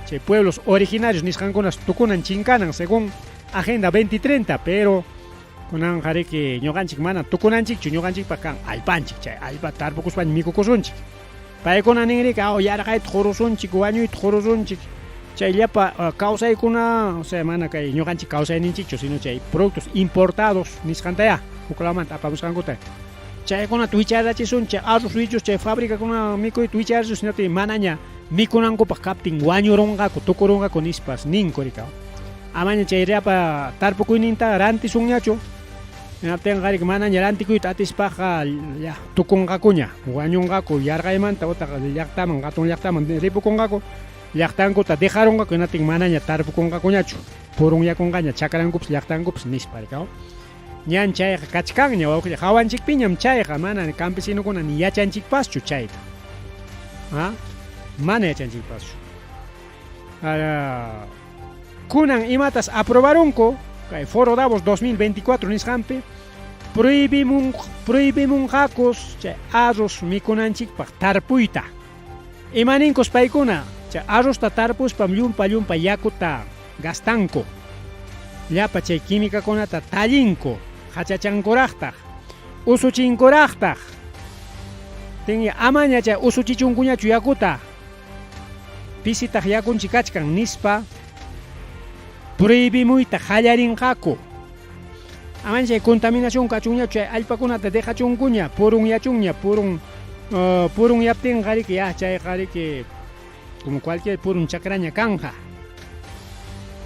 Chay pueblos originarios nisqankunas tukunan, chinkanan según Agenda 2030, pero kunanqa riki ñuqanchik mana tukunanchikchu, ñuqanchikpaq kan allpanchik, chay allpa tarpukuspaña mikukusunchik. Paykuna ninriki, aw yarqayta qurusunchik, wañuyta qurusunchik, chay llapa kawsaykuna, o sea, mana kay ñuqanchik kawsayninchikchu, sino chay productos importados nisqantayá, huk lawmanta apamusqankuta. Chaykunata wicharachisunchik, arroz wichus chay fabricakuna mikuyta wicharachisun, hinaptin manaña mikunankupaq kaptin wañurunqaku, tukurunqaku nispas ninku rikaw. Amaña chay llapa tarpukuyninta rantisunñachu. Hinaptinqa riki manaña rantikuyta atispaqqa ya tukunqakuña, wañunqaku yarqaymanta utaq llaqtaman, hatun llaqtaman ripukunqaku, llaqtankuta dejarunqaku hinaptin manaña tarpukunqakuñachu, purunyakunqaña chakrankupas llaqtankupas nispa rikaw. Ñan chayqa kachkanña wawqilla, hawanchikpiñam chayqa, mana campesinokuna ni yachanchikpaschu chayta. ¿Ah? Mana yachanchikpaschu. Kunan imatas aprobarunku kay Foro Davos 2024 nisqanpi prohibimunqakus chay arroz mikunanchikpaq tarpuyta. Imaninkus paykuna chay arrozta tarpuspam llumpa llumpa yakuta gastanku. Llapa chay químicakunata tallinku, hachachankuraqtaq, usuchinkuraqtaq. Tinya amaña chay usuchichunkuñachu yakuta. Pisitaq yakunchik kachkan nispa prohibimuyta qallarinqaku. Amaña chay contaminación kachunñachu chay allpakunata dejachunkuña, purunyachunña, purun purunyaptinqa riki ya chayqa riki como cualquier purun chakraña kanja.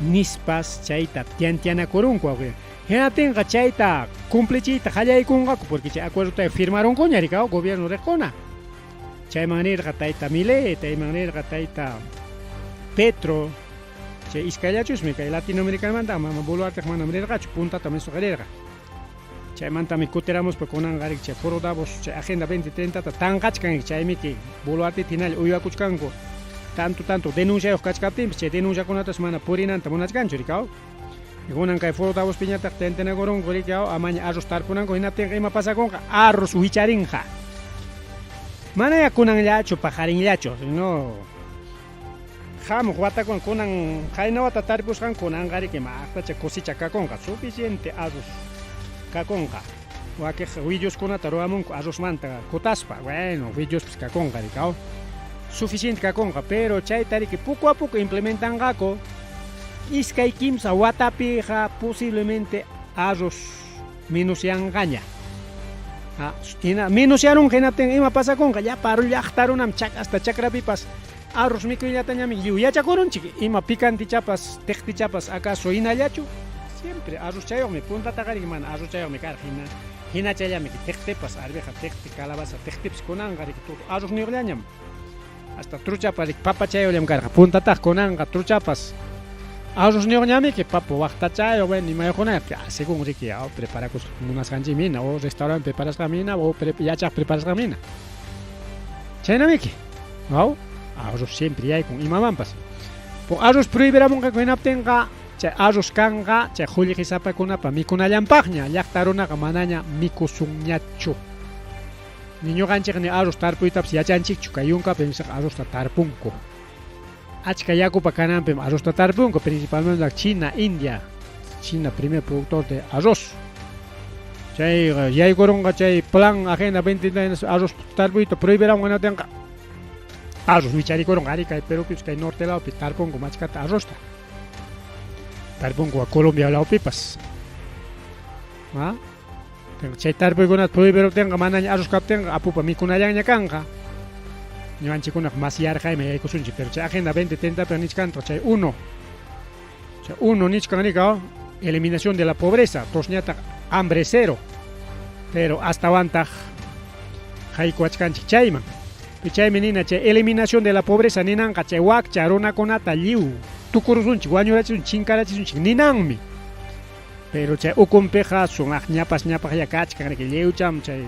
Nispas chayta tiantianakurunku wawqi. Hinaptinqa chayta cumplichiyta qallaykunqaku porque chay acuerdota firmarunkuña riki gobierno riqkuna. Chayman nirqa tayta Milei, tayman nirqa tayta Petro, chay iskayllachusmi kay Latinoamericanamanta mama Boluarteqa manam rirqachu, puntatam esoqa rirqa. Chaymantami kutiramuspa kunanqa riki chay Foro Davos, chay Agenda 2030ta tanqachkan, chaymiki Boluarteta hinalla uywakuchkanku. Tanto tanto denunciayuq kachkaptinpas chay denunciakunatas mana purinanta munachkanchu rikaw. Kunan kay Foro Davospiñataq tentenakurunku riki amaña arroz tarpunanku hinaptinqa ima pasakunqa arroz wicharinqa. Manaya kunanllachu paqarinllachu, sino hamuq watakuna kunan qayna wata tarpusqan kunanqa riki maqtacha cosecha kakunqa, suficiente arroz kakunqa. Wakiq willuskunata ruwamunku arrozmanta kutaspa, bueno, willuspas kakunqa riki, suficiente kakunqa, pero chayta riki poco a poco implementanqaku. Iskay kimsa watapiqa posiblemente arroz menosyanqaña. Hina menosyarunqa hinaptin ima pasakunqa llapa llaqta runam hasta chakrapipas arroz mikuyllatañami lliw yachakurunchik, ima picantichapas tiqtichapas acaso hinallachu? Siempre arrozchayuqmi, puntataqa riki mana arrozchayuqmi karqa, hina hinachallami tiqtipas, arveja tiqti, calabaza tiqtipas kunanqa riki todo arrozniyuqllañam. Hasta truchapa riki papachayuqllam karqa, puntataq kunanqa truchapas arrozniyuqñamiki papa waqtachayuq, bueno imayuqkuna según riki preparakusqa munasqanchikmi hina o restaurante preparasqanmi hina o yachaq preparasqanmi hina. Chaynamiki, aw arroz siempre yaykun imamanpas. Arroz prohibiramunqaku hinaptinqa chay arroz kanqa chay qullqisapakunapa mikunallanpaqña, llaqta runaqa manaña mikusunñachu. Ni ñuqanchik ni arroz tarpuytapas yachanchikchu, kay yunkapi nisqa arrozta tarpunku. Achka yakupa kananpim arrozta tarpunku, principalmente China, India. China primer productor de arroz. Chay yaykurunqa chay plan Agenda 2030 arroz tarpuyta prohibiramunqa natinqa arroz wicharikurunqa ari kay Perupis kay norte lawpi tarpunku machkata arrozta. Tarpunku Colombia lawpipas. ¿Ah? Chay tarpuykunata prohibiruptinqa manaña arroz kaptinqa apupa mikunallanña kanqa. Ñuqanchikkunaqa mas yarqayman yaykusunchik, pero chay Agenda 2030 pi nichkantaq chay uno. Chay uno nichkan rika, eliminación de la pobreza, dosñataq hambre cero. Pero astawantaq haykuwachkanchik chayman. Chaymi nina chay eliminación de la pobreza ninanqa chay wakcha runakunata lliw tukurusunchik, wañurachisunchik, chinkarachisunchik ninanmi. Pero chay ukunpiqa sumaq ñapas ñapaqlla kachkan riki lliwcham chay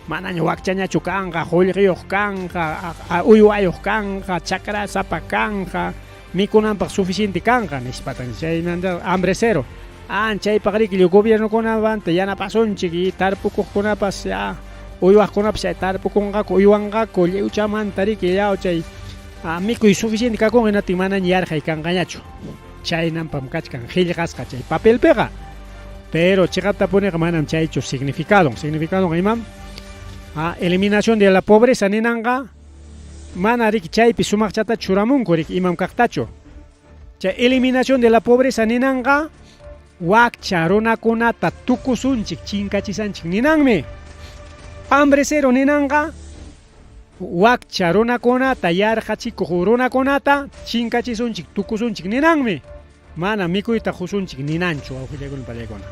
manaña wakchañachu kanqa, qullqiyuq kanqa, uywayuq kanqa, chakrasapa kanqa, mikunanpaq suficiente kanqa nispatan chaymanta hambre cero. Ah, chaypaq riki lliw gobiernokunamanta yanapasunchik y tarpukuqkunapas ya uywaqkunapas chay tarpukunqaku, uywanqaku lliwchamanta riki yaw chay mikuy suficiente kakunqa hinatin manaña yarqay kanqañachu. Chaynanpam kachkan qillqasqa chay papelpiqa. Pero chiqaptapuniqa manam chaychu significado. Significado imam? Eliminación de la pobreza ninanqa mana riki chaypi sumaqchata churamunku riki imam kaqtachu. Chay eliminación de la pobreza ninanqa wakcha runakunata tukusunchik chinkachisanchik ninanmi. Hambre cero ninanqa wakcha runakunata yarqachikuq runakunata chinkachisunchik tukusunchik ninanmi. Mana mikuyta qusunchik ninanchu wawqillaykuna pallaykuna.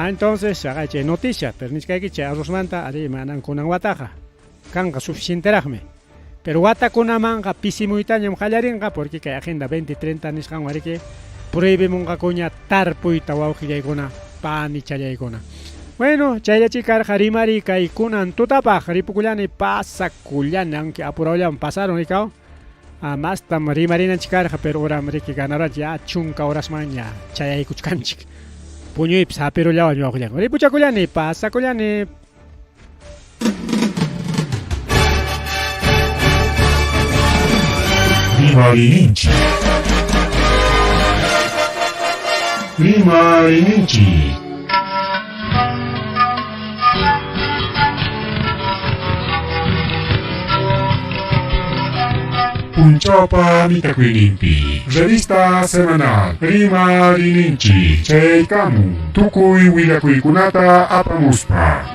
Entonces chay noticia, pero nichkayki chay arrozmanta ari manan kunan wataqa kanqa suficienteraqmi. Pero watakunamanqa pisimuytañam qallarinqa porque kay Agenda 2030 nisqanwan riki prohibimunqakuña tarpuyta wawqillaykuna panichallaykuna. Bueno, chayllachi karqa rimari kay kunan tutapaq ripukullani pasakullani, aunque apurawllaman pasaron rikaw. Mastam rimarinanchik karqa, pero horam riki ganaranchik ya chunka horasmanña chayaykuchkanchik. Puñuypis hapirullawan wawqillaykuna. Ripuchakullani, pasakullani. Rimarininchik. Rimarininchik. Punchawpa mitakuyninpi. Revista semanal Rimarininchik chayaykamun tukuy willakuykunata apamuspa.